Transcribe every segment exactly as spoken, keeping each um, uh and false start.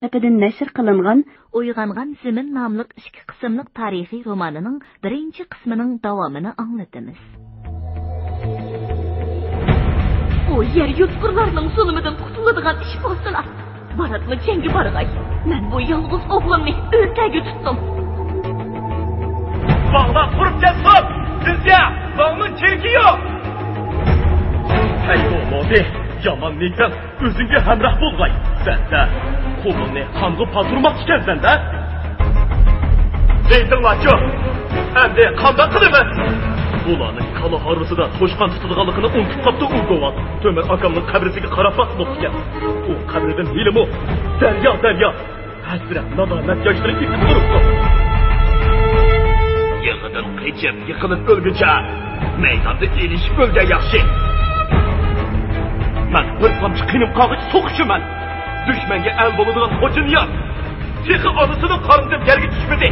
تەرىپىدىن نەشر قىلىنغان ئويغانغان زېمىن ناملىق ئىككى قىسىملىق تارىخىي رومانىنىڭ بىرىنچى قىسمىنىڭ داۋامىنى ئاڭلىتىمىز. ئۇ يەر يۇتقۇرلارنىڭ زۇلۇمىدىن قۇتۇلىدىغان ئىش بولسىلا، باراتمۇ جەڭگە بارغاي. مەن بۇ يالغۇز ئوغلۇمنى ئۆلتەرگە تۇتتۇم. 王老虎见错，这下王们前去哟。太过我的，要么你等。 ئۆزۈڭگە ھەمراھ بولغاي. سەندە قولۇڭنى قانغا پاتۇرماقچىكەنسەن-دە. دەيسەڭلارچۇ، ئەمدى قانداق قىلىمىز؟ بۇلارنىڭ كالا ھارۋىسىدا توشقان تۇتىدىغانلىقىنى ئۇنتۇپ قاپتۇ ئۇ گوۋان. تۆمۈر ئاكامنىڭ قەبرىسىگە قاراپ باقماپتىكەن. ئۇ قەبرىدىن ھېلىمۇ دەريا، دەريا ھەسرەت، نادامەت ياشلىرى ئېقىپ تۇرۇپتۇ. يېڭىدىن قېچىپ، يىقىلىپ ئۆلگۈچە، مەيداندا ئېلىشىپ ئۆلگەن ياخشى. مەن بىر تامچە قېنىم قالغىچە سوقۇشىمەن. دۈشمەنگە ئەل بولىدىغان خوجانىياز تېخى ئانىسىنىڭ قارنىدىن يەرگە چۈشمىدى.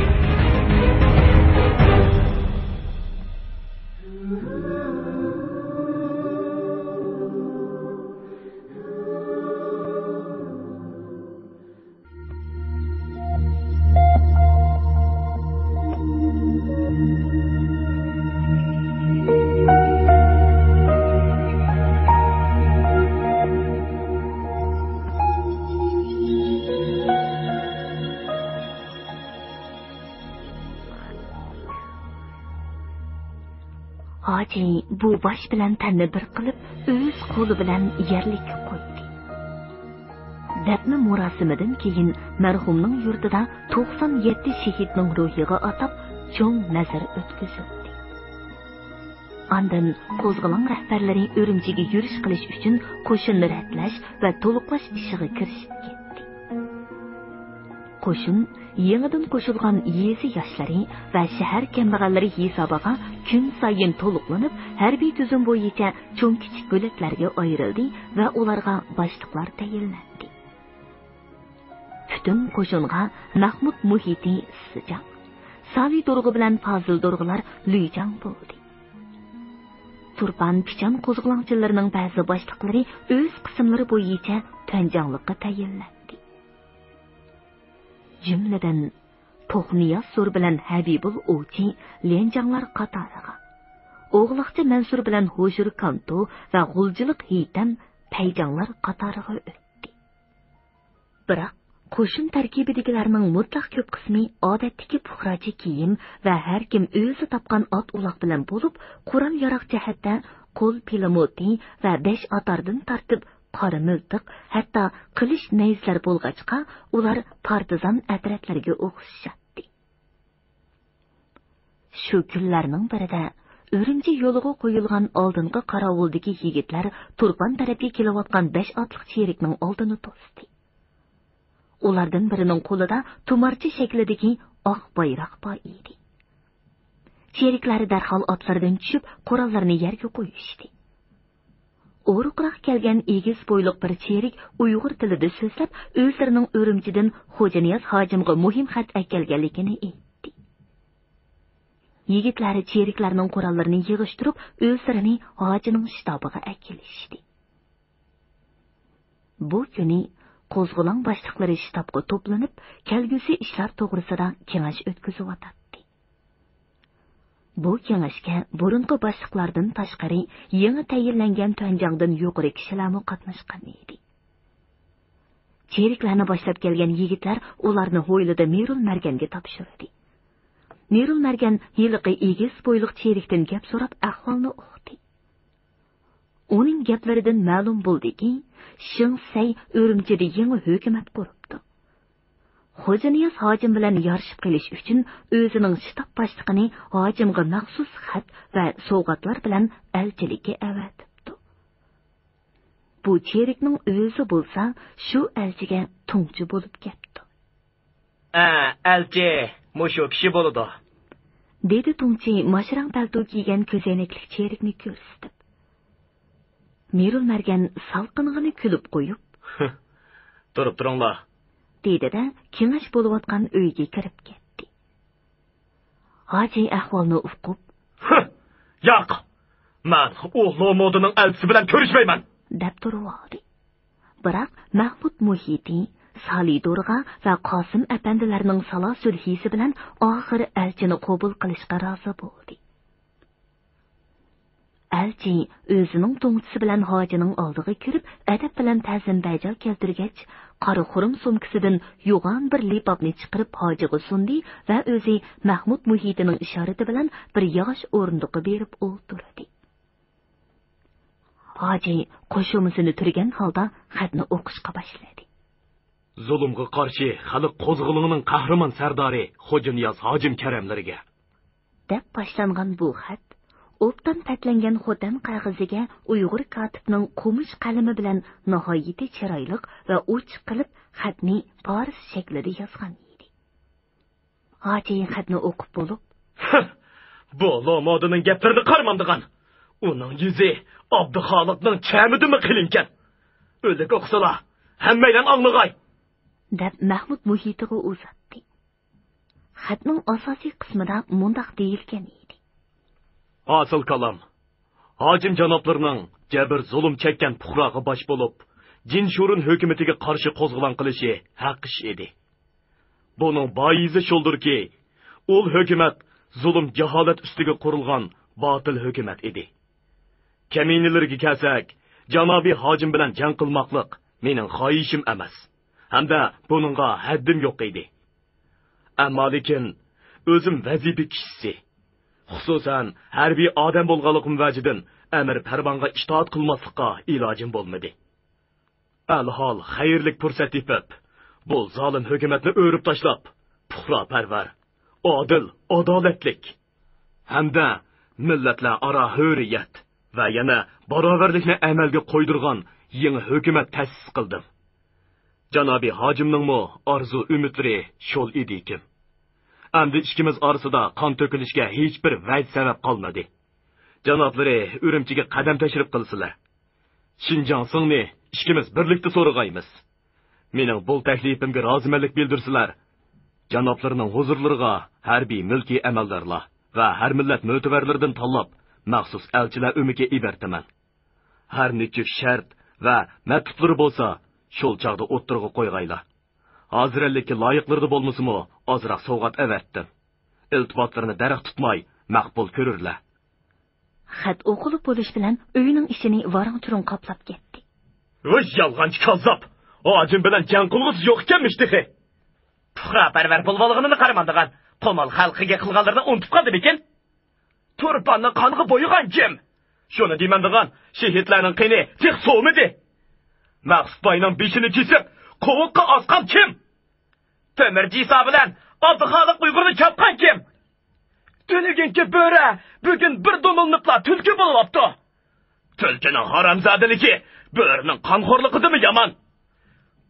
ھاجى بۇ باش بىلەن تەننى بىر قىلىپ، ئۆز قولى بىلەن يەرلىككە قويدى. دەپنە مۇراسىمىدىن كېيىن، مەرھۇمنىڭ يۇرتىدا توقسان يەتتە شېھىتنىڭ روھىغا ئاتاپ چوڭ نەزىر ئۆتكۈزۈلدى. ئاندىن قوزغىلاڭ رەھبەرلىرى ئۈرۈمچىگە يۈرۈش قىلىش ئۈچۈن قوشۇننى رەتلەش ۋە تولۇقلاش ئىشىغا كىرىشىپ كەتتى. قوشۇن يېڭىدىن قوشۇلغان يېزا ياشلىرى ۋە شەھەر كەمبەغەللىرى ھېسابىغا كۈنسايىن تولۇقلىنىپ، ھەربىي تۈزۈم بويىچە چوڭ كىچىك بۆلەكلەرگە ئايرىلدى ۋە ئۇلارغا باشلىقلار تەيىنلەندى. پۈتۈن قوشۇنغا مەخمۇت مۇھىتى سىجاڭ، ساۋى دورغا بىلەن پازىل دورغىلار لۈيجاڭ بولدى. تۇرپان پىچان قوزغىلاڭچىلىرىنىڭ بەزى باشلىقلىرى ئۆز قىسىملىرى بويىچە تۈەنجاڭلىققا تەيىنلەندى. جۈملىدىن توخنىياز سۇر بىلەن ھەبىبۇل ئوۋچى ليەنجاڭلار قاتارىغا، ئوغلاقچى مەنسۇر بىلەن ھوشۇر كانتو ۋە غۇلجىلىق ھېيتەم پەيجاڭلار قاتارىغا ئۆتتى. بىراق، قوشۇن تەركىبىدىكىلەرنىڭ مۇتلەق كۆپ قىسمى ئادەتتىكى پۇقراچە كىيىم ۋە ھەركىم ئۆزى تاپقان ئات-ئۇلاق بىلەن بولۇپ، قورال-ياراغ جەھەتتە قول پىلىموتى ۋە بەش ئاتاردىن تارتىپ قارا مىلتىق، ھەتتا قىلىچ نەيزىلەر بولغاچقا، ئۇلار پارتىزان ئەترەتلىرىگە ئوخشىشاتتى. شۇ كۈنلەرنىڭ بىرىدە ئۈرۈمچى يولىغا قويۇلغان ئالدىنقى قاراۋۇلدىكى يىگىتلەر تۇرپان تەرەپكە كېلىۋاتقان بەش ئاتلىق چېرىكنىڭ ئالدىنى توستى. ئۇلاردىن بىرىنىڭ قولىدا تۇمارچە شەكلىدىكى ئاق بايراق بار ئىدى. چېرىكلەر دەرھال ئاتلىرىدىن چۈشۈپ، قوراللىرىنى يەرگە قويۇشتى. ئورۇقراق كەلگەن ئېگىز بويلۇق بىر چېرىك ئۇيغۇر تىلىدا سۆزلەپ، ئۆزلىرىنىڭ ئۈرۈمچىدىن خوجانىياز ھاجىمغا مۇھىم خەت ئەكەلگەنلىكىنى ئېيتتى. يىگىتلەر چېرىكلەرنىڭ قوراللىرىنى يىغىشتۇرۇپ، ئۆزلىرىنى ھاجىنىڭ شتابىغا ئەكېلىشتى. بۇ كۈنى قوزغىلاڭ باشلىقلىرى شتابقا توپلىنىپ، كەلگۈسى ئىشلار توغرىسىدا كېڭەش ئۆتكۈزۈۋاتاتتى. بۇ كېڭەشكە بۇرۇنقى باشلىقلاردىن تاشقىرى، يېڭى تەيىنلەنگەن تۈەنجاڭدىن يۇقىرى كىشىلەرمۇ قاتناشقان ئىدى. چېرىكلەرنى باشلاپ كەلگەن يىگىتلەر ئۇلارنى ھويلىدا مىرۇل مەرگەنگە تاپشۇردى. مىرۇل مەرگەن ھېلىقى ئېگىز بويلۇق چېرىكتىن گەپ سوراپ، ئەھۋالنى ئۇقتى. ئۇنىڭ گەپلىرىدىن مەلۇم بولدىكى، شېڭ سەي ئۈرۈمچىدە يېڭى ھۆكۈمەت قۇرۇپتۇ. خوجانىياز ھاجىم بىلەن يارىشىپ قېلىش ئۈچۈن ئۆزىنىڭ شتاب باشلىقىنى ھاجىمغا مەخسۇس خەت ۋە سوۋغاتلار بىلەن ئەلچىلىككە ئەۋەتىپتۇ. بۇ چېرىكنىڭ ئۆزى بولسا شۇ ئەلچىگە تۇڭچى بولۇپ كەپتۇ. ئە، ئەلچى مۇشۇ كىشى بولىدۇ، دېدى تۇڭچى ماشرەڭ پەلتو كىيگەن كۆزەينەكلىك چېرىكنى كۆرسىتىپ. مىرۇل مەرگەن سالقىنغىنە كۈلۈپ قويۇپ، تۇرۇپ تۇرۇڭلار، دېدى-دە، كېڭەش بولۇۋاتقان ئۆيگە كىرىپ كەتتى. ھاجى ئەھۋالنى ئۇقۇپ، ياق، مەن ئۇ لومودىنىڭ ئەلچىسى بىلەن كۆرۈشمەيمەن، دەپ تۇرۇۋالدى. بىراق مەھمۇد مۇھىتى سالىدورغا ۋە قاسىم ئەپەندىلەرنىڭ سالا سۈلھىسى بىلەن ئاخىر ئەلچىنى قوبۇل قىلىشقا رازى بولدى. ئەلچى ئۆزىنىڭ تۇڭچىسى بىلەن ھاجىنىڭ ئالدىغا كىرىپ، ئەدەپ بىلەن تەزىم بەجا كەلتۈرگەچ، قارا خۇرۇم سومكىسىدىن يوغان بىر لىپاپنى چىقىرىپ ھاجىغا سۇندى ۋە ئۆزى مەھمۇد مۇھىتىنىڭ ئىشارىتى بىلەن بىر ياغاچ ئورۇندۇققا بېرىپ ئولتۇردى. ھاجى قوشۇمىسىنى تۈرگەن ھالدا خەتنى ئوقۇشقا باشلىدى. زۇلۇمغا قارشى خەلق قوزغىلىڭىنىڭ قەھرىمان سەردارى خوجانىياز ھاجىم كەرەملىرىگە. دەپ باشلانغان بۇ خەت ئوبدان پەتلەنگەن خوتەن قەغىزىگە ئۇيغۇر كاتىپنىڭ قومۇش قەلىمى بىلەن ناھايىتى چىرايلىق ۋە ئوچۇق قىلىپ خەتنى پارس شەكلىدە يازغان ئىدى. ھاجى خەتنى ئوقۇپ بولۇپ، بۇ لومودىنىڭ گەپلىرىنى قارىمامدىغان. ئۇنىڭ يۈزى ئابدۇخالىقنىڭ چەمىدىنمۇ قېلىنكەن. ئۆلۈك ئوقۇسىلا، ھەممەيلەن ئاڭلىغاي. دەپ مەھمۇد مۇھىتىغا ئۇزاتتى. خەتنىڭ ئاساسىي قىسمىدا مۇنداق دېيىلگەن ئىدى. ھاسىل كالام. ھاجىم جانابلىرىنىڭ جەبىر زۇلۇم چەككەن پۇقراغا باش بولۇپ، جىنشۇرۇن ھۆكۈمىتىگە قارشى قوزغىلاڭ قىلىشى ھەق ئىش ئىدى. بۇنىڭ بايىسى شۇلدۇركى، ئۇل ھۆكۈمەت زۇلۇم جاھالەت ئۈستىگە قۇرۇلغان باتىل ھۆكۈمەت ئىدى. كەمىنىلىرىگە كەلسەك، جانابىي ھاجىم بىلەن جەڭ قىلماقلىق مېنىڭ خاھىشىم ئەمەس. ھەمدە بۇنىڭغا ھەددىم يوق ئىدى. ئەمما لېكىن ئۆزۈم ۋەزىپە كىشىسى. خۇسۇسەن ھەربىي ئادەم بولغانلىقىم ۋەجىدىن ئەمىر پەرمانغا ئىتائەت قىلماسلىققا ئىلاجىم بولمىدى. ئەلھال خەيرلىك پۇرسەت تېپىپ، بۇ زالىم ھۆكۈمەتنى ئۆرۈپ تاشلاپ، پۇقراپەرۋەر، ئادىل، ئادالەتلىك ھەمدە مىللەتلەر ئارا ھۆرىيەت ۋە يەنە باراۋەرلىكنى ئەمەلگە قويدۇرغان يېڭى ھۆكۈمەت تەسىس قىلدىم. جانابىي ھاجىمنىڭمۇ ئارزۇ ئۈمىدلىرى شول ئىدىكىن. ئەمدى ئىككىمىز ئارىسىدا قان تۆكۈلۈشكە ھېچبىر ۋەج سەۋەب قالمىدى. جانابلىرى ئۈرۈمچىگە قەدەم تەشرىپ قىلسىلەر. شىنجاڭ سىڭنى ئىككىمىز بىرلىكتە سورغايمىز. مېنىڭ بۇ تەكلىپىمگە رازىمەنلىك بىلدۈرسىلەر، جانابلىرىنىڭ ھۇزۇرلىرىغا ھەربىي مۈلكىي ئەمەلدارلار ۋە ھەر مىللەت مۆتىۋەرلىرىدىن تاللاپ مەخسۇس ئەلچىلەر ئۆمىكى ئىبەرتىمەن. ھەر نېچۈك شەرت ۋە مەتلۇپلىرى بولسا شۇ چاغدا ئوتتۇرىغا قويغايلا. ھازىرەنلىككە لايىقلىرىدا بولمىسىمۇ ئازراق سوۋغات ئەۋەتتىم. ئىلتىپاتلىرىنى دەرەخ تۇتماي مەقبۇل كۆرۈرلەر. خەت ئوقۇلۇپ بولۇش بىلەن ئۆينىڭ ئىچىنى ۋاراڭ-چۇرۇڭ قاپلاپ كەتتى. ۋاي يالغانچى كاززاپ! ھاجىم بىلەن جەڭ قىلغۇسى يوق ئىكەنمىش تېخى. پۇقراپەرۋەر بولۇۋالغىنىنى قارىمامدىغان، قومال خەلقىگە قىلغانلىرىنى ئۇنتۇپ قالدىمىكىن؟ تۇرپاننى قانغا بويىغان كىم؟ شۇنى دېمەمدىغان، شېھىتلەرنىڭ قېنى تېخى سوۋۇمىدى. مەخسۇت باينىڭ بېشىنى كېسىپ، قوۋۇققا ئاسقان كىم؟ تۆمۈر جىسا بىلەن ئابدۇخالىق ئۇيغۇرنى چاپقان كىم؟ تۈنۈگۈنكى بۆرە بۈگۈن بىر دومۇلنۇپلا تۈلكە بولۇۋاپتۇ. تۈلكىنىڭ ھارامزادىلىكى بۆرىنىڭ قانخورلۇقىدىنمۇ يامان.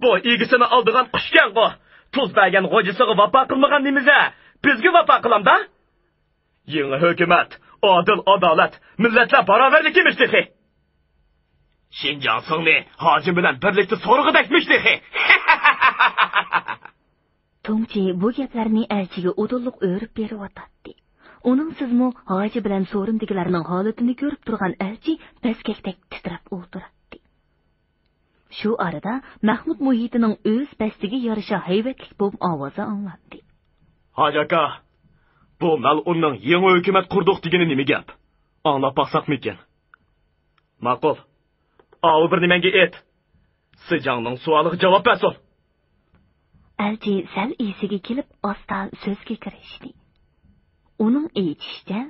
بۇ ئىگىسىنى ئالدىغان قۇشكەنغۇ، تۇز بەرگەن غوجىسىغا ۋاپا قىلمىغان نېمىزە، بىزگە ۋاپا قىلامدا؟ يېڭى ھۆكۈمەت، ئادىل ئادالەت، مىللەتلەر باراۋەرلىكىمىش تېخى. شىنجاڭ سىڭنى ھاجىم بىلەن بىرلىكتە سورىغۇدەكمىش تېخى. توڭچى بۇ گەپلەرنى ئەلچىگە ئۇدۇللۇق ئۆرۈپ بېرىۋاتاتتى. ئۇنىڭسىزمۇ ھاجى بىلەن سورۇندىكىلەرنىڭ ھالىتىنى كۆرۈپ تۇرغان ئەلچى بەزگەكتەك تىترەپ ئولتۇراتتى. شۇ ئارىدا مەھمۇد مۇھىتىنىڭ ئۆز بەستىگە يارىشا ھەيۋەتلىك بوم ئاۋازى ئاڭلاندى. ھاجى ئاكا، بۇ مەلئۇننىڭ يېڭى ھۆكۈمەت قۇردۇق دېگىنى نېمە گەپ؟ ئاڭلاپ باقساقمىكىن؟ ماقۇل. ئاۋۇ بىر نېمەڭگە ئېيت. سىجاڭنىڭ سوئالىغا جاۋاب بەرسۇن. ئەلچى سەل ئېسىگە كېلىپ، ئاستا سۆزگە كىرىشتى. ئۇنىڭ ئېيتىشىچە،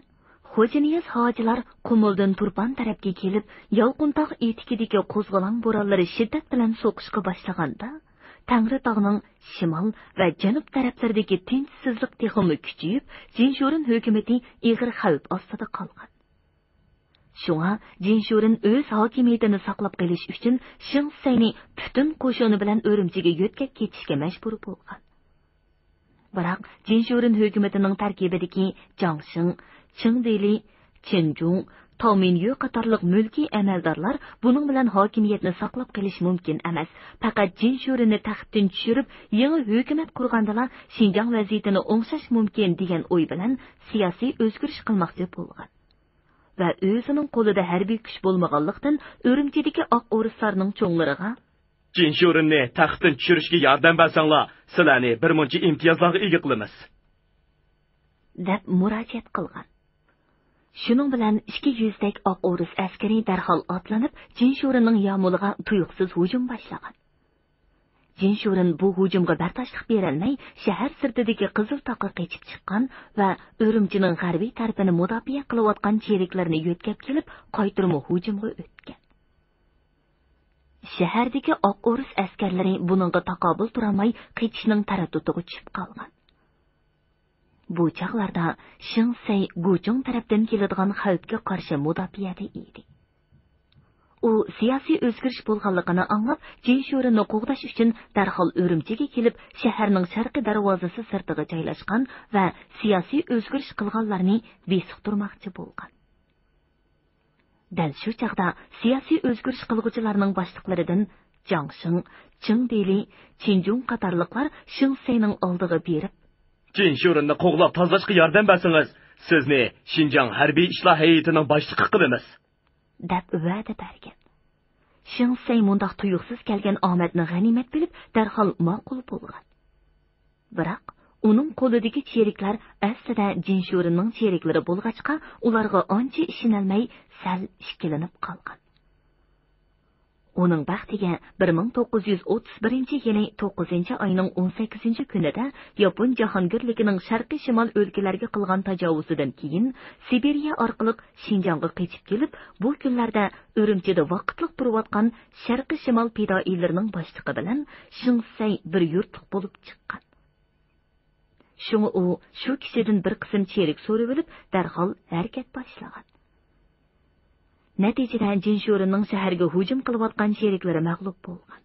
خوجانىياز ھاجىلار قۇمۇلدىن تۇرپان تەرەپكە كېلىپ، يالقۇنتاغ ئېتىكىدىكى قوزغىلاڭ بورانلىرى شىددەت بىلەن سوقۇشقا باشلىغاندا، تەڭرىتاغنىڭ شىمال ۋە جەنۇب تەرەپلىرىدىكى تىنچسىزلىق تېخىمۇ كۈچىيىپ، جىنشورېن ھۆكۈمىتى ئېغىر خەۋپ ئاستىدا قالغان. شۇڭا جىنشورېن ئۆز ھاكىمىيىتىنى ساقلاپ قېلىش ئۈچۈن شېڭ سەينى پۈتۈن قوشۇنى بىلەن ئۈرۈمچىگە يۆتكەپ كېتىشكە مەجبۇر بولغان. بىراق جىنشورېن ھۆكۈمىتىنىڭ تەركىبىدىكى جاڭشىڭ، چىڭ دېلى، چېن جۇڭ، تاۋ مىنيۆ قاتارلىق مۈلكىي ئەمەلدارلار بۇنىڭ بىلەن ھاكىمىيەتنى ساقلاپ قېلىش مۇمكىن ئەمەس، پەقەت جىنشورېننى تەختتىن چۈشۈرۈپ، يېڭى ھۆكۈمەت قۇرغاندىلا شىنجاڭ ۋەزىيىتىنى ئوڭشاش مۇمكىن دېگەن ئوي بىلەن سىياسىي ئۆزگىرىش قىلماقچى بولغان. ۋە ئۆزىنىڭ قولىدا ھەربىي كۈچ بولمىغانلىقتىن، ئۈرۈمچىدىكى ئاق ئورۇسلارنىڭ چوڭلىرىغا، جىنشۇرىننى تەختتىن چۈشۈرۈشكە ياردەم بەرسەڭلار، سىلەرنى بىر مۇنچە ئىمتىيازلارغا ئىگە قىلىمىز. دەپ مۇراجىئەت قىلغان. شۇنىڭ بىلەن ئىككى يۈزدەك ئاق ئورۇس ئەسكىرى دەرھال ئاتلىنىپ، جىنشۇرىننىڭ يامۇلىغا تۇيۇقسىز ھۇجۇم باشلىغان. جىنشۇرىن بۇ ھۇجۇمغا بەرداشلىق بېرەلمەي، شەھەر سىرتىدىكى قىزىل تاغقا قېچىپ چىققان ۋە ئۈرۈمچىنىڭ غەربىي تەرىپىنى مۇداپىئە قىلىۋاتقان چېرىكلىرىنى يۆتكەپ كېلىپ، قايتۇرما ھۇجۇمغا ئۆتكەن. شەھەردىكى ئاق ئورۇس ئەسكەرلىرى بۇنىڭغا تاقابىل تۇرالماي، قېچىشنىڭ تەرەددۇتىغا چۈشۈپ قالغان. بۇ چاغلاردا شېڭ سەي گۇچۇڭ تەرەپتىن كېلىدىغان خەۋپكە قارشى مۇداپىئەدە ئىدى. ئۇ سىياسىي ئۆزگىرىش بولغانلىقىنى ئاڭلاپ، جىنشۇرىننى قوغداش ئۈچۈن دەرھال ئۈرۈمچىگە كېلىپ، شەھەرنىڭ شەرقىي دەرۋازىسى سىرتىغا جايلاشقان ۋە سىياسىي ئۆزگىرىش قىلغانلارنى بېسىقتۇرماقچى بولغان. دەل شۇ چاغدا سىياسىي ئۆزگىرىش قىلغۇچىلارنىڭ باشلىقلىرىدىن جاڭ شىڭ، چېڭ دېلى، چىن جۇڭ قاتارلىقلار شېڭ سەينىڭ ئالدىغا بېرىپ، جىنشۇرىننى قوغلاپ تازىلاشقا ياردەم بەرسىڭىز، سىزنى شىنجاڭ ھەربىي ئىشلار ھەيئىتىنىڭ باشلىقى قىلىمىز، دەپ ۋەدە بەرگەن. شېڭ سەي مۇنداق تۇيۇقسىز كەلگەن ئامەتنى غەنىيمەت بىلىپ، دەرھال ماقۇل بولغان. بىراق، ئۇنىڭ قولىدىكى چېرىكلەر ئەسلىدە جىنشۇرىننىڭ چېرىكلىرى بولغاچقا، ئۇلارغا ئانچە ئىشىنەلمەي، سەل ئىككىلىنىپ قالغان. ئۇنىڭ بەختىگە بىر مىڭ توققۇز يۈز ئوتتۇز بىرىنچى يىلى توققۇزىنچى ئاينىڭ ئون سەككىزىنچى كۈنىدە ياپون جاھانگىرلىكىنىڭ شەرقىي شىمال ئۆلكىلەرگە قىلغان تاجاۋۇزىدىن كېيىن، سىبىرىيە ئارقىلىق شىنجاڭغا قېچىپ كېلىپ، بۇ كۈنلەردە ئۈرۈمچىدە ۋاقىتلىق تۇرۇۋاتقان شەرقىي شىمال پىدائىيلىرىنىڭ باشلىقى بىلەن شېڭ سەي بىر يۇرتلۇق بولۇپ چىققان. شۇڭا ئۇ شۇ كىشىدىن بىر قىسىم چېرىك سورىۋېلىپ، دەرھال ھەرىكەت باشلىغان. نەتىجىدە جىنشۇرىننىڭ شەھەرگە ھۇجۇم قىلىۋاتقان چېرىكلىرى مەغلۇپ بولغان.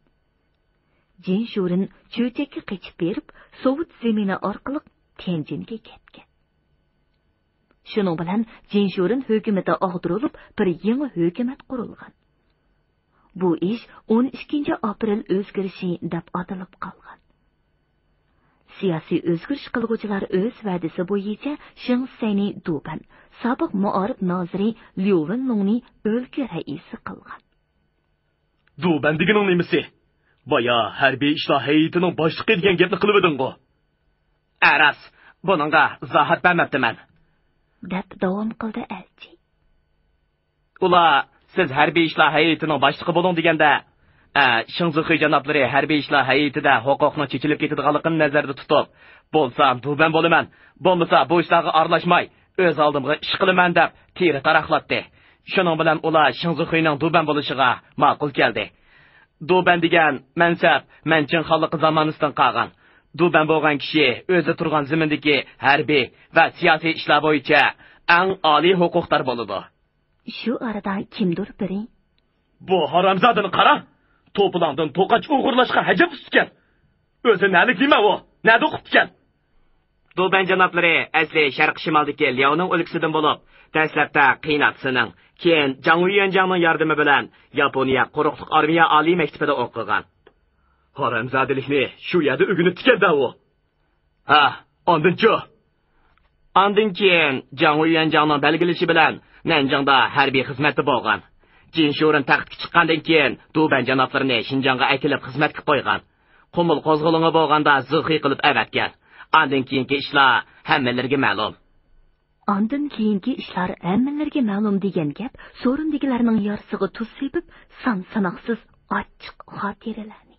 جىنشۇرىن چۆچەككە قېچىپ بېرىپ، سوۋېت زېمىنى ئارقىلىق تيەنجىنگە كەتكەن. شۇنىڭ بىلەن جىنشۇرىن ھۆكۈمىتى ئاغدۇرۇلۇپ، بىر يېڭى ھۆكۈمەت قۇرۇلغان. بۇ ئىش ئون ئىككىنچى ئاپرېل ئۆزگىرىشى دەپ ئاتىلىپ قالغان. سىياسىي ئۆزگىرىش قىلغۇچىلار ئۆز ۋەدىسى بويىچە شېڭ سەينى دۇبەن، سابىق مائارىپ نازىرى ليۇ ۋېنلۇڭنى ئۆلكە رەئىسى قىلغان. دۇبەن دېگىنىڭ نېمىسى؟ بايا ھەربىي ئىشلار ھەيئىتىنىڭ باشلىقى دېگەن گەپنى قىلىۋىدىڭغۇ؟ ئە، راست، بۇنىڭغا ئىزاھات بەرمەپتىمەن. دەپ داۋام قىلدى ئەلچى. ئۇلار، سىز ھەربىي ئىشلار ھەيئىتىنىڭ باشلىقى بولۇڭ دېگەندە، ئە، شېڭ زېخۇي جانابلىرى ھەربىي ئىشلار ھەيئىتىدە ھوقۇقنىڭ چېچىلىپ كېتىدىغانلىقىنى نەزەردە تۇتۇپ، بولسام دۇبەن بولىمەن، بولمىسا بۇ ئىشلارغا ئارىلاشماي، ئۆز ئالدىمغا ئىش قىلىمەن دەپ تېرە تاراقلاتتى. شۇنىڭ بىلەن ئۇلار شېڭ زېخۇينىڭ دۇبەن بولۇشىغا ماقۇل كەلدى. دۇبەن دېگەن مەنسەپ مەنچىڭ خانلىقى زامانىسىدىن قالغان. دۇبەن بولغان كىشى ئۆزى تۇرغان زېمىندىكى ھەربىي ۋە سىياسىي ئىشلار بويىچە ئەڭ ئالىي ھوقۇقدار بولىدۇ. شۇ ئارىدا كىمدۇر بىرى، بۇ ھارامزادىنى قارا! توپىلاڭدىن توقاچ ئوغرىلاشقا ھەجەپ ئۇستىكەن. ئۆزى نەلىك نېمە ئۇ؟ نەدە ئوقۇپتىكەن؟ دۇبەن جانابلىرى ئەسلى شەرقىي شىمالدىكى لياۋنىڭ ئۆلكىسىدىن بولۇپ، دەسلەپتە قېيىن ئاتىسىنىڭ، كېيىن جاڭ ۋيۈەنجاڭنىڭ ياردىمى بىلەن ياپونىيە قۇرۇقلۇق ئارمىيە ئالىي مەكتىپىدە ئوقۇغان. ھارامزادىلىكنى شۇ يەردە ئۆگىنىپتىكەن-دە ئۇ. ھە، ئاندىنچۇ؟ ئاندىن كېيىن جاڭ ۋيۈەنجاڭنىڭ بەلگىلىشى بىلەن نەنجىڭدا ھەربىي خىزمەتتە بولغان. جىنشۇرېن تەختكە چىققاندىن كېيىن دۇبەن جانابلىرىنى شىنجاڭغا ئەكېلىپ خىزمەتكە قويغان. قۇمۇل قوزغىلىڭى بولغاندا زىخۇي قىلىپ ئەۋەتكەن. ئاندىن كېيىنكى ئىشلار ھەممىلىرىگە مەلۇم. ئاندىن كېيىنكى ئىشلار ھەممىلىرىگە مەلۇم دېگەن گەپ سورۇندىكىلەرنىڭ يارىسىغا تۇز سېپىپ، سان-ساناقسىز ئاچچىق خاتىرىلەرنى.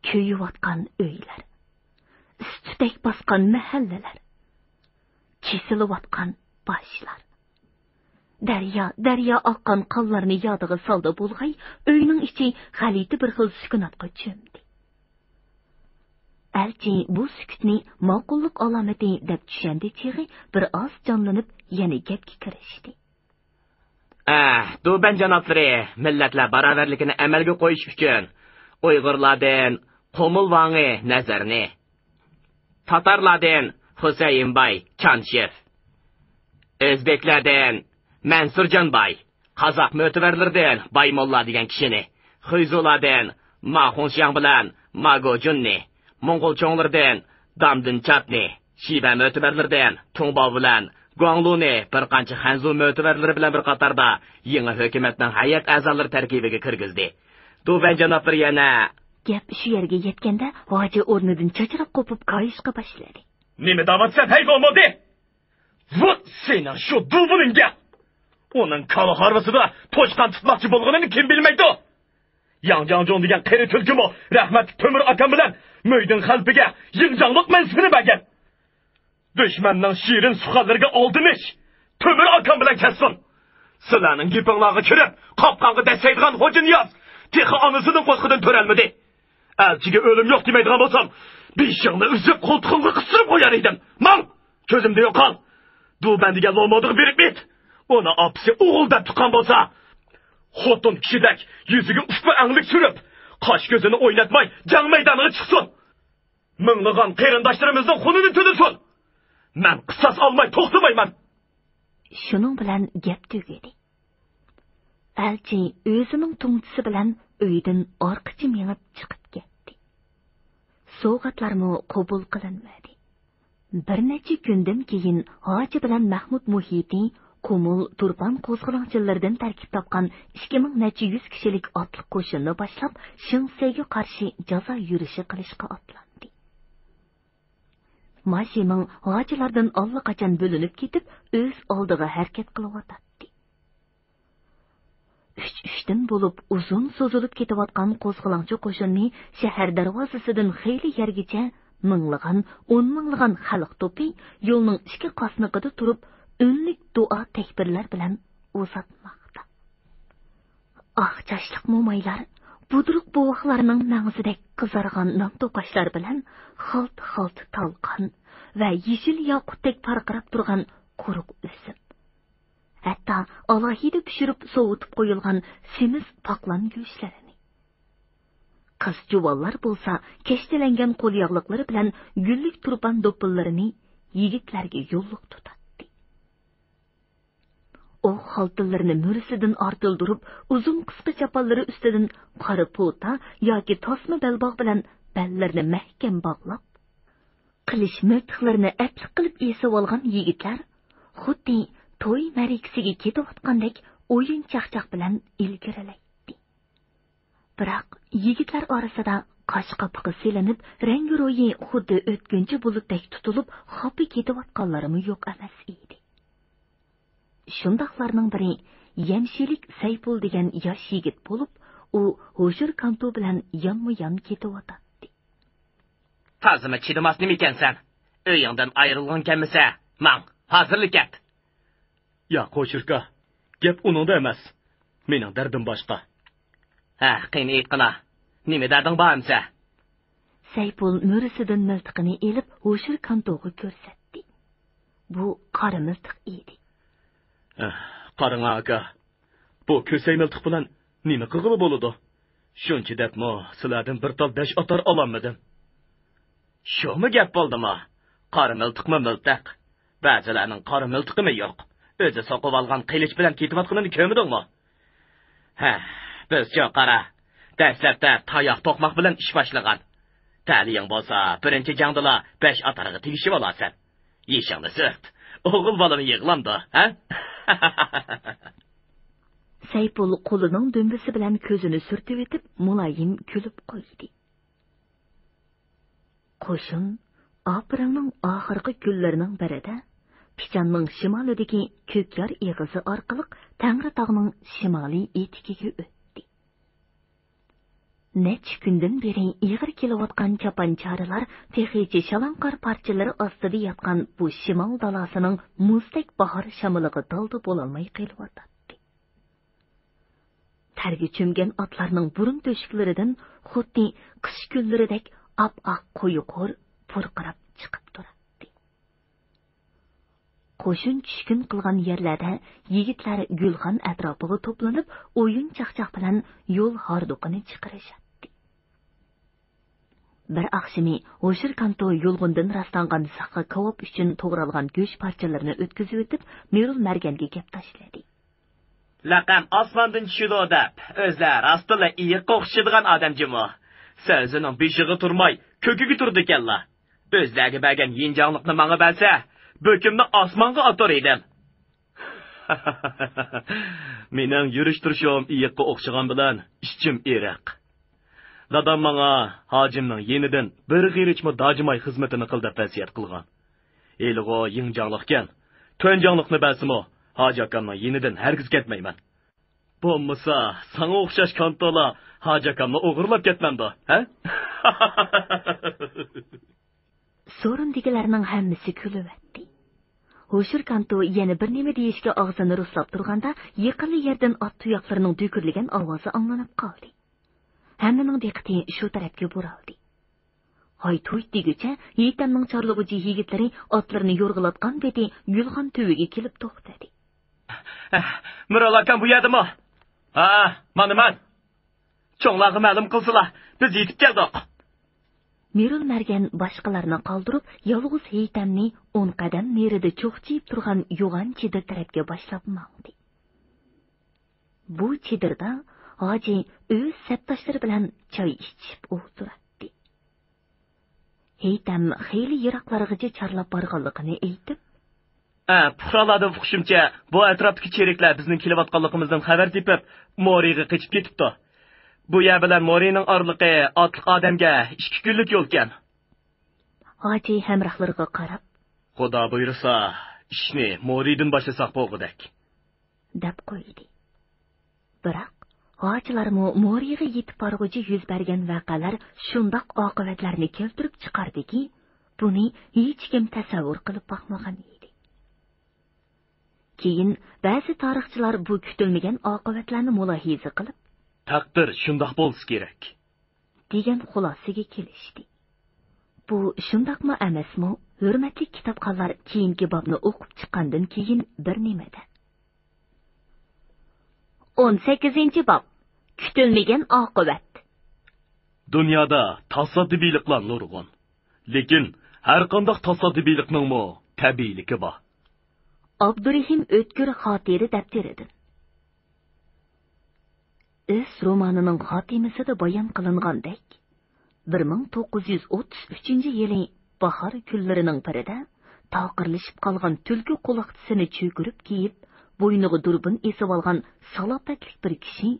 كۆيۈۋاتقان ئۆيلەر، ئىس-تۈتەك باسقان مەھەللىلەر، كېسىلىۋاتقان باشلار. دەريا، دەريا ئاققان قانلارنى يادىغا سالدى بولغاي، ئۆينىڭ ئىچى غەلىتە بىر خىل سۈكۈناتقا چۆمدى. ئەلچى بۇ سۈكۈتنى ماقۇللۇق ئالامىتى دەپ چۈشەندى چېغى بىر ئاز جانلىنىپ، يەنە گەپكە كىرىشتى. ئە، دۇبەن جانابلىرى مىللەتلەر باراۋەرلىكىنى ئەمەلگە قويۇش ئۈچۈن ئۇيغۇرلاردىن قۇمۇل ۋاڭى نەزەرنى، تاتارلاردىن خۇسەيىن باي چانشېف، ئۆزبېكلەردىن مەنسۇرجان باي، قازاق مۆتىۋەرلىرىدىن باي موللا دېگەن كىشىنى، خۇيزۇلاردىن ما خۇڭشياڭ بىلەن ما گوجۈننى، موڭغۇل چوڭلىرىدىن دامدىن چاتنى، شىبە مۆتىۋەرلىرىدىن تۇڭباۋ بىلەن گۇاڭلۇنى بىر قانچە خەنزۇ مۆتىۋەرلىرى بىلەن بىر قاتاردا يېڭى ھۆكۈمەتنىڭ ھەيئەت ئەزالىرى تەركىبىگە كىرگۈزدى. دۇۋەن جانابلىرى يەنە. گەپ شۇ يەرگە يەتكەندە، ھاجى ئورنىدىن چاچراپ قوپۇپ كايىشقا باشلىدى. نېمە دەۋاتسەن، ھەي، لومۇدى؟ ۋۇ، سېنىڭ شۇ دۇۋىنىڭگە! ئۇنىڭ كالا ھارۋىسىدا توشقان تۇتماقچى بولغىنىنى كىم بىلمەيدۇ؟ ياڭ جاڭجۇڭ دېگەن قېرى تۈلكىمۇ رەھمەتلىك تۆمۈر ئاكام بىلەن مۆيدىن خەلپىگە يىڭجاڭلىق مەنسىپىنى بەرگەن. دۈشمەننىڭ شېرىن سۇخانلىرىغا ئالدىنىش تۆمۈر ئاكام بىلەن كەتسۇن. سىلەرنىڭ گېپىڭلارغا كىرىپ، قاپقانغا دەسسەيدىغان خوجانىياز تېخى ئانىسىنىڭ قورسىقىدىن تۆرەلمىدى. ئەلچىگە ئۆلۈم يوق دېمەيدىغان بولسام، بېشىڭنى ئۈزۈپ، قولتۇقۇڭغا قىستۇرۇپ قويار ئىدىم. ماڭ! كۆزۈمدىن يوقال! دۇبەن دېگەن لومۇدىغا بېرىپ ئېيت. ئۇنى ئاپىسى ئوغۇل دەپ تۇغقان بولسا، خوتۇن كىشىدەك يۈزىگە ئۇشبۇ ئەڭلىك سۈرۈپ، قاش-كۆزىنى ئويناتماي جەڭ مەيدانىغا چىقسۇن. مىڭلىغان قېرىنداشلىرىمىزنىڭ خۇنىنى تۆلىسۇن. مەن قىساس ئالماي توختىمايمەن. شۇنىڭ بىلەن گەپ تۈگىدى. ئەلچى ئۆزىنىڭ تۇڭچىسى بىلەن ئۆيدىن ئارقىچە مېڭىپ چىقىپ كەتتى. سوۋغاتلارمۇ قوبۇل قىلىنمىدى. بىر نەچچە كۈندىن كېيىن ھاجى بىلەن مەھمۇد مۇھىتى قۇمۇل، تۇرپان قوزغىلاڭچىلىرىدىن تەركىب تاپقان ئىككى مىڭ نەچچە يۈز كىشىلىك ئاتلىق قوشۇننى باشلاپ، شېڭ سەيگە قارشى جازا يۈرۈشى قىلىشقا ئاتلاندى. ما شىمىڭ ھاجىلاردىن ئاللىقاچان بۆلۈنۈپ كېتىپ، ئۆز ئالدىغا ھەرىكەت قىلىۋاتاتتى. ئۈچ-ئۈچتىن بولۇپ ئۇزۇن سوزۇلۇپ كېتىۋاتقان قوزغىلاڭچى قوشۇننى شەھەر دەرۋازىسىدىن خېلى يەرگىچە مىڭلىغان، ئون مىڭلىغان خەلق توپى يولنىڭ ئىككى قاسنىقىدا تۇرۇپ، ئۈنلۈك دۇئا تەكبىرلەر بىلەن ئۇزاتماقتا. ئاق چاچلىق مومايلار، بۇدرۇق بوۋاقلارنىڭ مەڭزىدەك قىزارغان نان توقاچلار بىلەن خالتا-خالتا تالقان ۋە يېشىل ياقۇتتەك پارقىراپ تۇرغان قۇرۇق ئۈزۈم. ھەتتا ئالاھىدە پىشۇرۇپ سوۋۇتۇپ قويۇلغان سېمىز پاقلان گۆشلىرىنى. قىز جۇۋانلار بولسا كەشتىلەنگەن قول ياغلىقلىرى بىلەن گۈللۈك تۇرپان دوپپىلىرىنى يىگىتلەرگە يوللۇق تۇتاتتى. ئوق خالتىلىرىنى مۈرىسىدىن ئارتىلدۇرۇپ، ئۇزۇن قىسقا چاپانلىرى ئۈستىدىن قارا پوتا ياكى تاسما بەلباغ بىلەن بەللىرىنى مەھكەم باغلاپ، قىلىچ مىلتىقلىرىنى ئەپلىك قىلىپ ئېسىۋالغان يىگىتلەر خۇددى توي مەرىكىسىگە كېتىۋاتقاندەك ئويۇن چاقچاق بىلەن ئىلگىرىلەيتتى. بىراق، يىگىتلەر ئارىسىدا قاش قاپىقى سېلىنىپ، رەڭگى روھى خۇددى ئۆتكۈنچى بۇلۇتتەك تۇتۇلۇپ، خاپا كېتىۋاتقانلىرىمۇ يوق ئەمەس ئىدى. شۇنداقلارنىڭ بىرى يەمشىلىك سەيپۇل دېگەن ياش يىگىت بولۇپ، ئۇ ھوشۇر كانتو بىلەن يانمۇ يان كېتىۋاتاتتى. تازىمۇ چىدىماس نېمىكەنسەن؟ ئۆيۈڭدىن ئايرىلغۇڭ كەلمىسە، ماڭ، ھازىرلا كەت. ياق، ھوشۇركا، گەپ ئۇنىڭدا ئەمەس. مېنىڭ دەردىم باشقا. ھە، قېنى ئېيتقىنا، نېمە دەردىڭ بار ئەمسە؟ سەيپۇل مۈرىسىدىن مىلتىقىنى ئېلىپ، ھوشۇر كانتوغا كۆرسەتتى. بۇ قارا مىلتىق ئىدى. ئەھ، قاراڭا ئاكا، بۇ كۆسەي مىلتىق بىلەن نېمە قىلغىلى بولىدۇ؟ شۇنچە دەپمۇ سىلەردىن بىر تال بەش ئاتار ئالالمىدىم. شۇمۇ گەپ بولدىمۇ؟ قارا مىلتىقمۇ مىلتىق. بەزىلەرنىڭ قارا مىلتىقىمۇ يوق. ئۆزى سوقۇۋالغان قىلىچ بىلەن كېتىۋاتقىنىنى كۆرمىدىڭمۇ؟ ھە، بىزچۇ قارا، دەسلەپتە تاياق توقماق بىلەن ئىش باشلىغان. تەلىيىڭ بولسا، بىرىنچى جەڭدىلا بەش ئاتارغا تېگىشىۋالارسەن. يېشىڭنى سۈرت. ئوغۇل بالىمۇ يىغلامدۇ، ھە؟ سەيپۇل قولىنىڭ دۈمبىسى بىلەن كۆزىنى سۈرتۈۋېتىپ، مۇلايىم كۈلۈپ قويدى. قوشۇن ئاپرېلنىڭ ئاخىرقى كۈنلىرىنىڭ بىرىدە پىچاننىڭ شىمالىدىكى كۆكيار ئېغىزى ئارقىلىق تەڭرىتاغنىڭ شىمالىي ئېتىكىگە ئۆتتى. نەچچە كۈندىن بېرى ئېغىر كېلىۋاتقان چاپان-چارىلار تېخىچە شالاڭقار پارچىلىرى ئاستىدا ياتقان بۇ شىمال دالاسىنىڭ مۇزدەك باھار شامىلىغا دالدا بولالماي قېلىۋاتاتتى. تەرگە چۆمگەن ئاتلارنىڭ بۇرۇن تۆشۈكلىرىدىن خۇددى قىش كۈنلىرىدەك ئاپئاق قويۇ قۇر پۇرقىراپ چىقىپ تۇراتتى. قوشۇن چۈشكۈن قىلغان يەرلەردە يىگىتلەر گۈلخان ئەتراپىغا توپلىنىپ، ئويۇن-چاقچاق بىلەن يول ھاردۇقىنى چىقىرىشاتتى. بىر ئاخشىمى ھوشۇر كانتو يۇلغۇندىن راسلانغان ساقا كاۋاپ ئۈچۈن توغرالغان گۆش پارچىلىرىنى ئۆتكۈزۈۋېتىپ، مىرۇل مەرگەنگە گەپ تاشلىدى. لەقەم ئاسماندىن چۈشىدۇ دەپ، ئۆزلەر راستتىنلا ئېيىققا ئوخشىشىدىغان ئادەم جۇمۇ. سۆزىنىڭ بېشىغا تۇرماي، كۆكىگە تۇرىدىكەنلا. ئۆزلەرگە بەرگەن يىنجاڭلىقنى ماڭا بەرسە، بۆكۈمنى ئاسمانغا ئاتار ئىدىم. مېنىڭ يۈرۈش-تۇرۇشۇم ئېيىققا ئوخشىغان بىلەن ئىچىم ئېرىق. دادام ماڭا ھاجىمنىڭ يېنىدىن بىر غېرىچمۇ داجىماي خىزمىتىنى قىل دەپ ۋەسىيەت قىلغان. ھېلىغۇ يىڭجاڭلىقكەن، تۆنجاڭلىقنى بەرسىمۇ، ھاجى ئاكامنىڭ يېنىدىن ھەرگىز كەتمەيمەن. بولمىسا، ساڭا ئوخشاش كانتولا ھاجى ئاكامنى ئوغرىلاپ كەتمەمدۇ، ھە؟ سورۇندىكىلەرنىڭ ھەممىسى كۈلۈۋەتتى. ھوشۇر كانتو يەنە بىر نېمە دېيىشكە ئاغزىنى رۇسلاپ تۇرغاندا، يېقىنلا يەردىن ئات تۇياقلىرىنىڭ دۈكۈرلىگەن ئاۋازى ئاڭلىنىپ قالدى. ھەممىنىڭ دىققىتى شۇ تەرەپكە بۇرالدى. ھايت-ھۇيت دېگۈچە ھېيتەمنىڭ چارلىغۇچى يىگىتلىرى ئاتلىرىنى يورغىلاتقان پېتى گۈلخان تۈۋىگە كېلىپ توختىدى. مىرال ئاكام بۇ يەردىمۇ؟ ھە، مانا مەن. چوڭلارغا مەلۇم قىلسىلا، بىز يېتىپ كەلدۇق. مىرۇل مەرگەن باشقىلارنى قالدۇرۇپ، يالغۇز ھېيتەمنى ئون قەدەم نېرىدا چوخچىيىپ تۇرغان يوغان چېدىر تەرەپكە باشلاپ ماڭدى. بۇ چېدىردا ھاجى ئۆز سەپداشلىرى بىلەن چاي ئىچىشىپ ئولتۇراتتى. ھېيتەم خېلى يىراقلارغىچە چارلاپ بارغانلىقىنى ئېيتىپ، ئە، پۇقرالاردىن ئۇقۇشۇمچە، بۇ ئەتراپتىكى چېرىكلەر بىزنىڭ كېلىۋاتقانلىقىمىزدىن خەۋەر تېپىپ، مورىغا قېچىپ كېتىپتۇ. بۇ يەر بىلەن مورىنىڭ ئارىلىقى ئاتلىق ئادەمگە ئىككى كۈنلۈك يولكەن. ھاجى ھەمراھلىرىغا قاراپ، خۇدا بۇيرۇسا، ئىشنى مورىدىن باشلىساق بولغۇدەك، دەپ قويدى. بىراق، ھاجىلارمۇ مورىغا يېتىپ بارغۇچە يۈز بەرگەن ۋەقەلەر شۇنداق ئاقىۋەتلەرنى كەلتۈرۈپ چىقاردىكى، بۇنى ھېچكىم تەسەۋۋۇر قىلىپ باقمىغان ئىدى. كېيىن بەزى تارىخچىلار بۇ كۈتۈلمىگەن ئاقىۋەتلەرنى مۇلاھىزە قىلىپ، تەقدىر شۇنداق بولسا كېرەك، دېگەن خۇلاسىگە كېلىشتى. بۇ شۇنداقمۇ ئەمەسمۇ؟ ھۆرمەتلىك كىتابخانلار كېيىنكى بابنى ئوقۇپ چىققاندىن كېيىن بىر نېمىدە. ئون سەككىزىنچى باب. كۈتۈلمىگەن ئاقىۋەت. دۇنيادا تاسادىپىيلىقلار نۇرغۇن. لېكىن ھەرقانداق تاسادىپىيلىقنىڭمۇ تەبىئىيلىكى بار. ئابدۇرېھىم ئۆتكۈر خاتىرە دەپتىرىدىن. ئىس رومانىنىڭ خاتىمىسىدە بايان قىلىنغاندەك، بىر مىڭ توققۇز يۈز ئوتتۇز ئۈچىنچى يىلى باھار كۈنلىرىنىڭ بىرىدە تاقىرلىشىپ قالغان تۈلكە قۇلاقچىسىنى چۆكۈرۈپ كىيىپ، بوينىغا دۇربۇن ئېسىۋالغان سالاپەتلىك بىر كىشى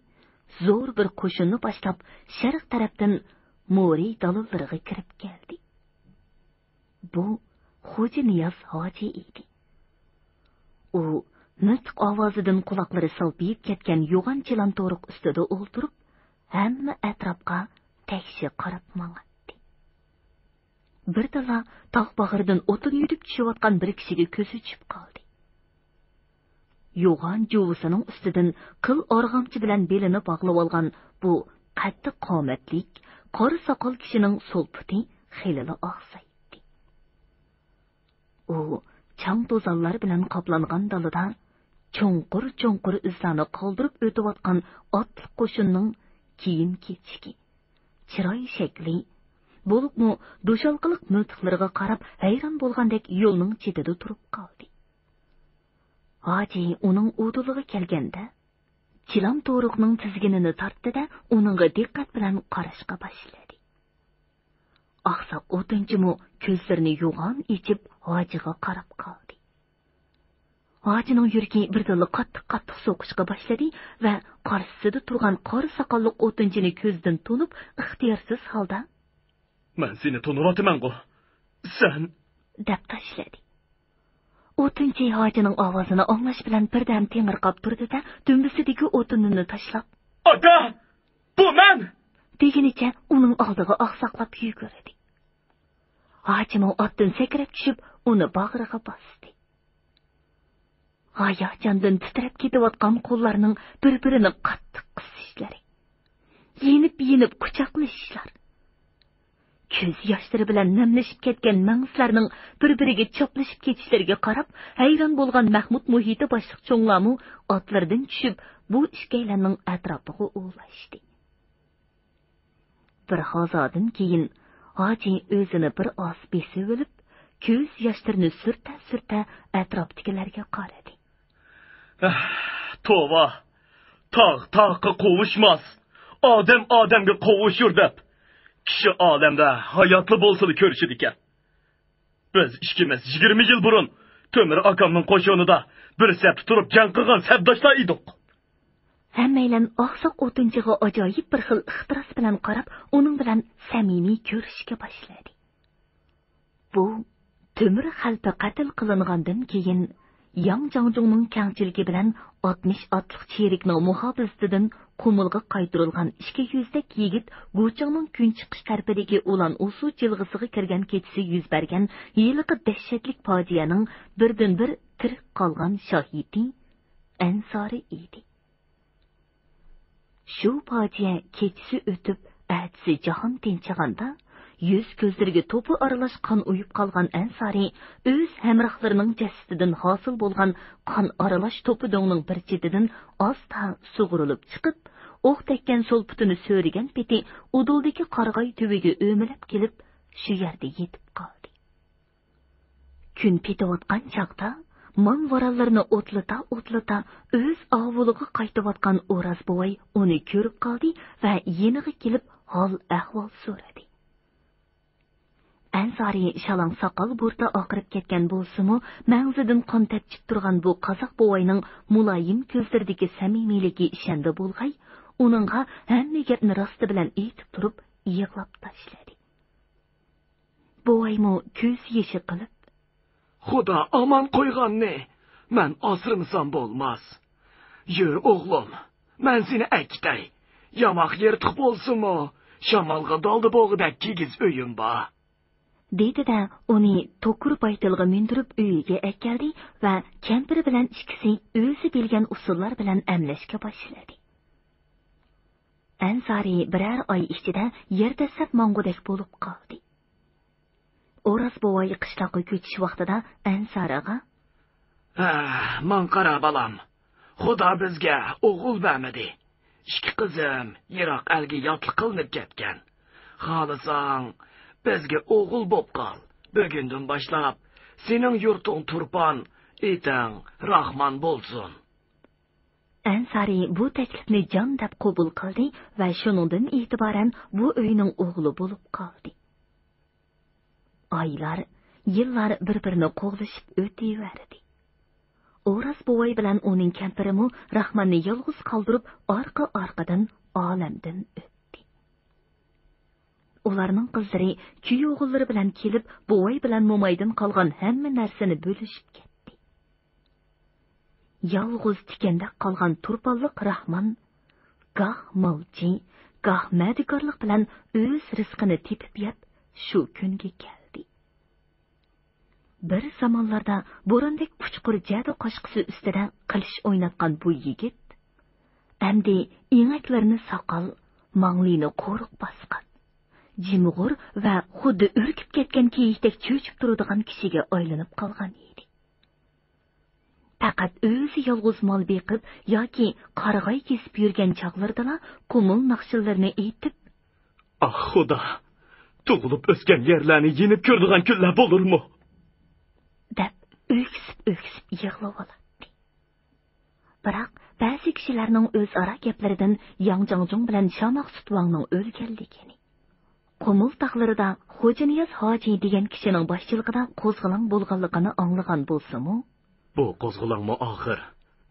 زور بىر قوشۇننى باشلاپ، شەرق تەرەپتىن مورى دالىلىرىغا كىرىپ كەلدى. بۇ خوجا نىياز ھاجى ئىدى. ئۇ مىلتىق ئاۋازىدىن قۇلاقلىرى سالپىيىپ كەتكەن يوغان چىلان تورۇق ئۈستىدە ئولتۇرۇپ، ھەممە ئەتراپقا تەكشى قاراپ ماڭاتتى. بىردىنلا تاغ باغرىدىن ئوتۇن يۈدۈپ چۈشۈۋاتقان بىر كىشىگە كۆزى چۈشۈپ قالدى. يوغان جۇۋىسىنىڭ ئۈستىدىن قىل ئارغامچا بىلەن بېلىنى باغلىۋالغان بۇ قەتتىق قامەتلىك، قارا ساقال كىشىنىڭ سول پۇتى خېلىلا ئاغزايتتى. ئۇ چاڭ-توزانلار بىلەن قاپلانغان دالىدا چوڭقۇر-چوڭقۇر ئىزلارنى قالدۇرۇپ ئۆتۈۋاتقان ئاتلىق قوشۇننىڭ كىيىم-كېچىكى، چىراي شەكلى، بولۇپمۇ دۇشالقىلىق مىلتىقلىرىغا قاراپ ھەيران بولغاندەك يولنىڭ چېتىدە تۇرۇپ قالدى. ھاجى ئۇنىڭ ئۇدۇلىغا كەلگەندە، چىلان تورۇقنىڭ تىزگىنىنى تارتتى-دە، ئۇنىڭغا دىققەت بىلەن قاراشقا باشلىدى. ئاقساق ئوتۇنچىمۇ كۆزلىرىنى يوغان ئېچىپ، ھاجىغا قاراپ قالدى. ھاجىنىڭ يۈرىكى بىردىنلا قاتتىق-قاتتىق سوقۇشقا باشلىدى ۋە قارشىسىدا تۇرغان قارا ساقاللىق ئوتۇنچىنى كۆزدىن تونۇپ، ئىختىيارسىز ھالدا، مەن سېنى تونۇۋاتىمەنغۇ، سەن، دەپ تاشلىدى. ئوتۇنچى ھاجىنىڭ ئاۋازىنى ئاڭلاش بىلەن بىردەم تېڭىرقاپ تۇردى-دە، دۈمبىسىدىكى ئوتۇنىنى تاشلاپ، ئاكا! بۇ مەن! دېگىنىچە ئۇنىڭ ئالدىغا ئاقساقلاپ يۈگۈردى. ھاجىمۇ ئاتتىن سەكرەپ چۈشۈپ، ئۇنى باغرىغا باستى. ھاياجاندىن تىترەپ كېتىۋاتقان قوللارنىڭ بىر-بىرىنى قاتتىق قىسىشلىرى، يېنىپ-يېنىپ قۇچاقلىشىشلار، كۆز ياشلىرى بىلەن نەملىشىپ كەتكەن مەڭزىلەرنىڭ بىر-بىرىگە چاپلىشىپ كېتىشلىرىگە قاراپ، ھەيران بولغان مەھمۇت مۇھىتى باشلىق چوڭلارمۇ ئاتلىرىدىن چۈشۈپ، بۇ ئىككىيلەننىڭ ئەتراپىغا ئولاشتى. بىر ھازادىن كېيىن ھاجى ئۆزىنى بىر ئاز بېسىۋېلىپ، كۆز ياشلىرىنى سۈرتە-سۈرتە ئەتراپتىكىلەرگە قارىدى. ئەھ، توۋا! تاغ تاغقا قوۋۇشماس، ئادەم ئادەمگە قوۋۇشۇر دەپ، كىشى ئالەمدە ھاياتلا بولسىلا كۆرۈشىدىكەن. بىز ئىككىمىز يىگىرمە يىل بۇرۇن تۆمۈر ئاكامنىڭ قوشۇنىدا بىر سەپتە تۇرۇپ جەڭ قىلغان سەپداشلار ئىدۇق. ھەممەيلەن ئاقساق ئوتۇنچىغا ئاجايىپ بىر خىل ئىختىراس بىلەن قاراپ، ئۇنىڭ بىلەن سەمىمىي كۆرۈشۈشكە باشلىدى. بۇ تۆمۈر خەلپە قەتل قىلىنغاندىن كېيىن، ياڭ جاڭجۇڭنىڭ كەڭچىلىكى بىلەن ئاتمىش ئاتلىق چېرىكنىڭ مۇھاپىزىتىدىن قۇمۇلغا قايتۇرۇلغان ئىككى يۈزدەك يىگىت گۇچىڭنىڭ كۈنچىقىش تەرىپىدىكى ئۇلان ئۇسۇ جىلغىسىغا كىرگەن كېچىسى يۈز بەرگەن ھېلىقى دەھشەتلىك پاجىئەنىڭ بىردىنبىر تىرىك قالغان شاھىتى ئەنسارى ئىدى. شۇ پاجىئە كېچىسى ئۆتۈپ، ئەتىسى جاھان تىنچىغاندا، يۈز-كۆزلىرىگە توپا ئارىلاش قان ئۇيۇپ قالغان ئەنسارى ئۆز ھەمراھلىرىنىڭ جەسىتىدىن ھاسىل بولغان قان ئارىلاش توپا دۆڭنىڭ بىر چېتىدىن ئاستا سۇغۇرۇلۇپ چىقىپ، ئوق تەگكەن سول پۇتىنى سۆرىگەن پېتى ئۇدۇلدىكى قارىغاي تۈۋىگە ئۆمىلەپ كېلىپ، شۇ يەردە يېتىپ قالدى. كۈن پېتىۋاتقان چاغدا ماڭ-ۋارانلىرىنى ئوتلىتا-ئوتلىتا ئۆز ئاۋۇلىغا قايتىۋاتقان ئوراز بوۋاي ئۇنى كۆرۈپ قالدى ۋە يېنىغا كېلىپ ھال-ئەھۋال سورىدى. ئەنسارى شالاڭ ساقال-بۇرۇتى ئاقىرىپ كەتكەن بولسىمۇ، مەڭزىدىن قان تەپچىپ تۇرغان بۇ قازاق بوۋاينىڭ مۇلايىم كۆزلىرىدىكى سەمىمىيلىكى ئىشەندى بولغاي، ئۇنىڭغا ھەممە گەپنى راستى بىلەن ئېيتىپ تۇرۇپ يىغلاپ تاشلىدى. بوۋايمۇ كۆز يېشى قىلىپ، «خۇدا ئامان قويغاننى مەن ئاسرىمىسام بولماس. يۈر، ئوغلۇم، مەن سېنى ئەكېتەي. ياماق يىرتىق بولسىمۇ، شامالغا دالدا بوغىدەك كىگىز ئۆيۈم بار.» دېدى-دە، ئۇنى توكۇر بايتىلغا مىندۈرۈپ ئۆيىگە ئەكەلدى ۋە كەمپىرى بىلەن ئىككىسى ئۆزى بىلگەن ئۇسۇللار بىلەن ئەملەشكە باشلىدى. ئەنسارى بىرەر ئاي ئىچىدە يەر دەسسەپ ماڭغۇدەك بولۇپ قالدى. ئوراز بوۋاي قىشلاققا كۆچۈش ۋاقتىدا ئەنسارىغا، «ھە، ماڭ قارا، بالام. خۇدا بىزگە ئوغۇل بەرمىدى. ئىككى قىزىم يىراق ئەلگە ياتلىق قىلىنىپ كەتكەن. خالىساڭ، بىزگە ئوغۇل بوپ قال. بۈگۈندىن باشلاپ سېنىڭ يۇرتۇڭ تۇرپان، ئېتىڭ راخمان بولسۇن.» ئەنسارى بۇ تەكلىپنى جان دەپ قوبۇل قىلدى ۋە شۇنىڭدىن ئېتىبارەن بۇ ئۆينىڭ ئوغلى بولۇپ قالدى. ئايلار، يىللار بىر-بىرىنى قوغلىشىپ ئۆتۈۋەردى. ئوراز بوۋاي بىلەن ئۇنىڭ كەمپىرىمۇ راخماننى يالغۇز قالدۇرۇپ، ئارقا-ئارقىدىن ئالەمدىن ئۆتتى. ئۇلارنىڭ قىزلىرى، كۈيئوغۇللىرى بىلەن كېلىپ، بوۋاي بىلەن مومايدىن قالغان ھەممە نەرسىنى بۆلۈشۈپ كەتتى. يالغۇز تىكەندەك قالغان تۇرپانلىق راخمان گاھ مالچى، گاھ مەدىكارلىق بىلەن ئۆز رىزقىنى تېپىپ يەپ، شۇ كۈنگە كەلدى. بىر زامانلاردا بوراندەك ئۇچقۇر جەدە قاشقىسى ئۈستىدە قىلىچ ئويناتقان بۇ يىگىت ئەمدى ئېڭەكلىرىنى ساقال، ماڭلىيىنى قورۇق باسقان، جىمغۇر ۋە خۇددى ئۈركۈپ كەتكەن كېيىكتەك چۆچۈپ تۇرىدىغان كىشىگە ئايلىنىپ قالغان ئىدى. پەقەت ئۆزى يالغۇز مال بېقىپ ياكى قارىغاي كېسىپ يۈرگەن چاغلىرىدىلا قۇمۇل ناخشىلىرىنى ئېيتىپ، «ئاھ، خۇدا! تۇغۇلۇپ ئۆسكەن يەرلەرنى يېنىپ كۆرىدىغان كۈنلەر بولۇرمۇ؟» دەپ ئۆكسۈپ-ئۆكسۈپ يىغلىۋالاتتى. بىراق، بەزى كىشىلەرنىڭ ئۆزئارا گەپلىرىدىن ياڭ جاڭجۇڭ بىلەن شاماق سۇتۋاڭنىڭ ئۆلگەنلىكىنى، قۇمۇل تاغلىرىدا خوجانىياز ھاجى دېگەن كىشىنىڭ باشچىلىقىدا قوزغىلاڭ بولغانلىقىنى ئاڭلىغان بولسىمۇ، بۇ قوزغىلاڭمۇ ئاخىر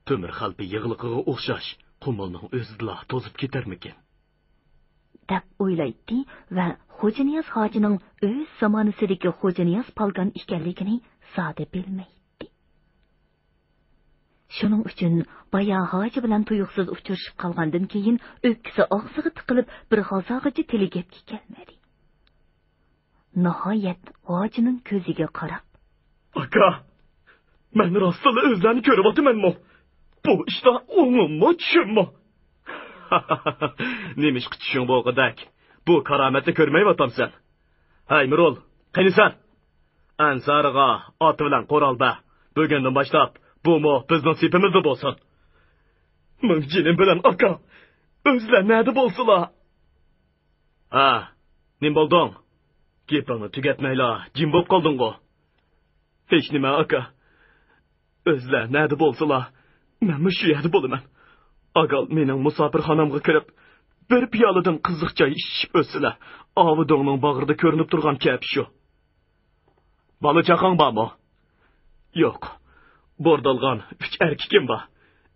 تۆمۈر خەلپە يىغلىقىغا ئوخشاش قۇمۇلنىڭ ئۆزىدىلا توزۇپ كېتەرمىكىن؟ دەپ ئويلايتتى ۋە خوجانىياز ھاجىنىڭ ئۆز زامانىسىدىكى خوجانىياز پالگان ئىكەنلىكىنى زادى بىلمەيتتى. شۇنىڭ ئۈچۈن بايا ھاجى بىلەن تۇيۇقسىز ئۇچرىشىپ قالغاندىن كېيىن، ئۆپكىسى ئاغزىغا تىقىلىپ، بىر ھازاغىچە تىلى گەپكە كەلمىدى. ناھايەت ھاجىنىڭ كۆزىگە قاراپ، «ئاكا، مەن راستلا ئۆزلەرنى كۆرۈۋاتىمەنمۇ؟ بۇ ئىشتا ئوڭۇممۇ، چۈشۈممۇ؟» «نېمىشقا چۈشۈڭ بولغۇدەك؟ بۇ كارامەتنى كۆرمەيۋاتامسەن؟ ھەي، مىرۇل، قېنى سەن؟ ئەنسارىغا ئات بىلەن قورال بەر. بۈگۈندىن باشلاپ بۇمۇ بىزنىڭ سېپىمىزدە بولسۇن.» «مىڭ جېنىم بىلەن، ئاكا. ئۆزلەر نەدە بولسىلا؟» «ھە، نېمە بولدۇڭ؟ گېپىڭنى تۈگەتمەيلا جىم بولۇپ قالدىڭغۇ؟» «ھېچنېمە، ئاكا. ئۆزلەر نەدە بولسىلا، مەنمۇ شۇ يەردە بولىمەن. ئاگال مېنىڭ مۇساپىرخانامغا كىرىپ، بىر پىيالىدىن قىزىق چاي ئىچىشىپ ئۆتسىلە، ئاۋۇ دۆڭنىڭ باغرىدا كۆرۈنۈپ تۇرغان كەپى شۇ.» «بالا چاقاڭ بارمۇ؟» يوق، بوردالغان ئۈچ ئەركىكىم بار.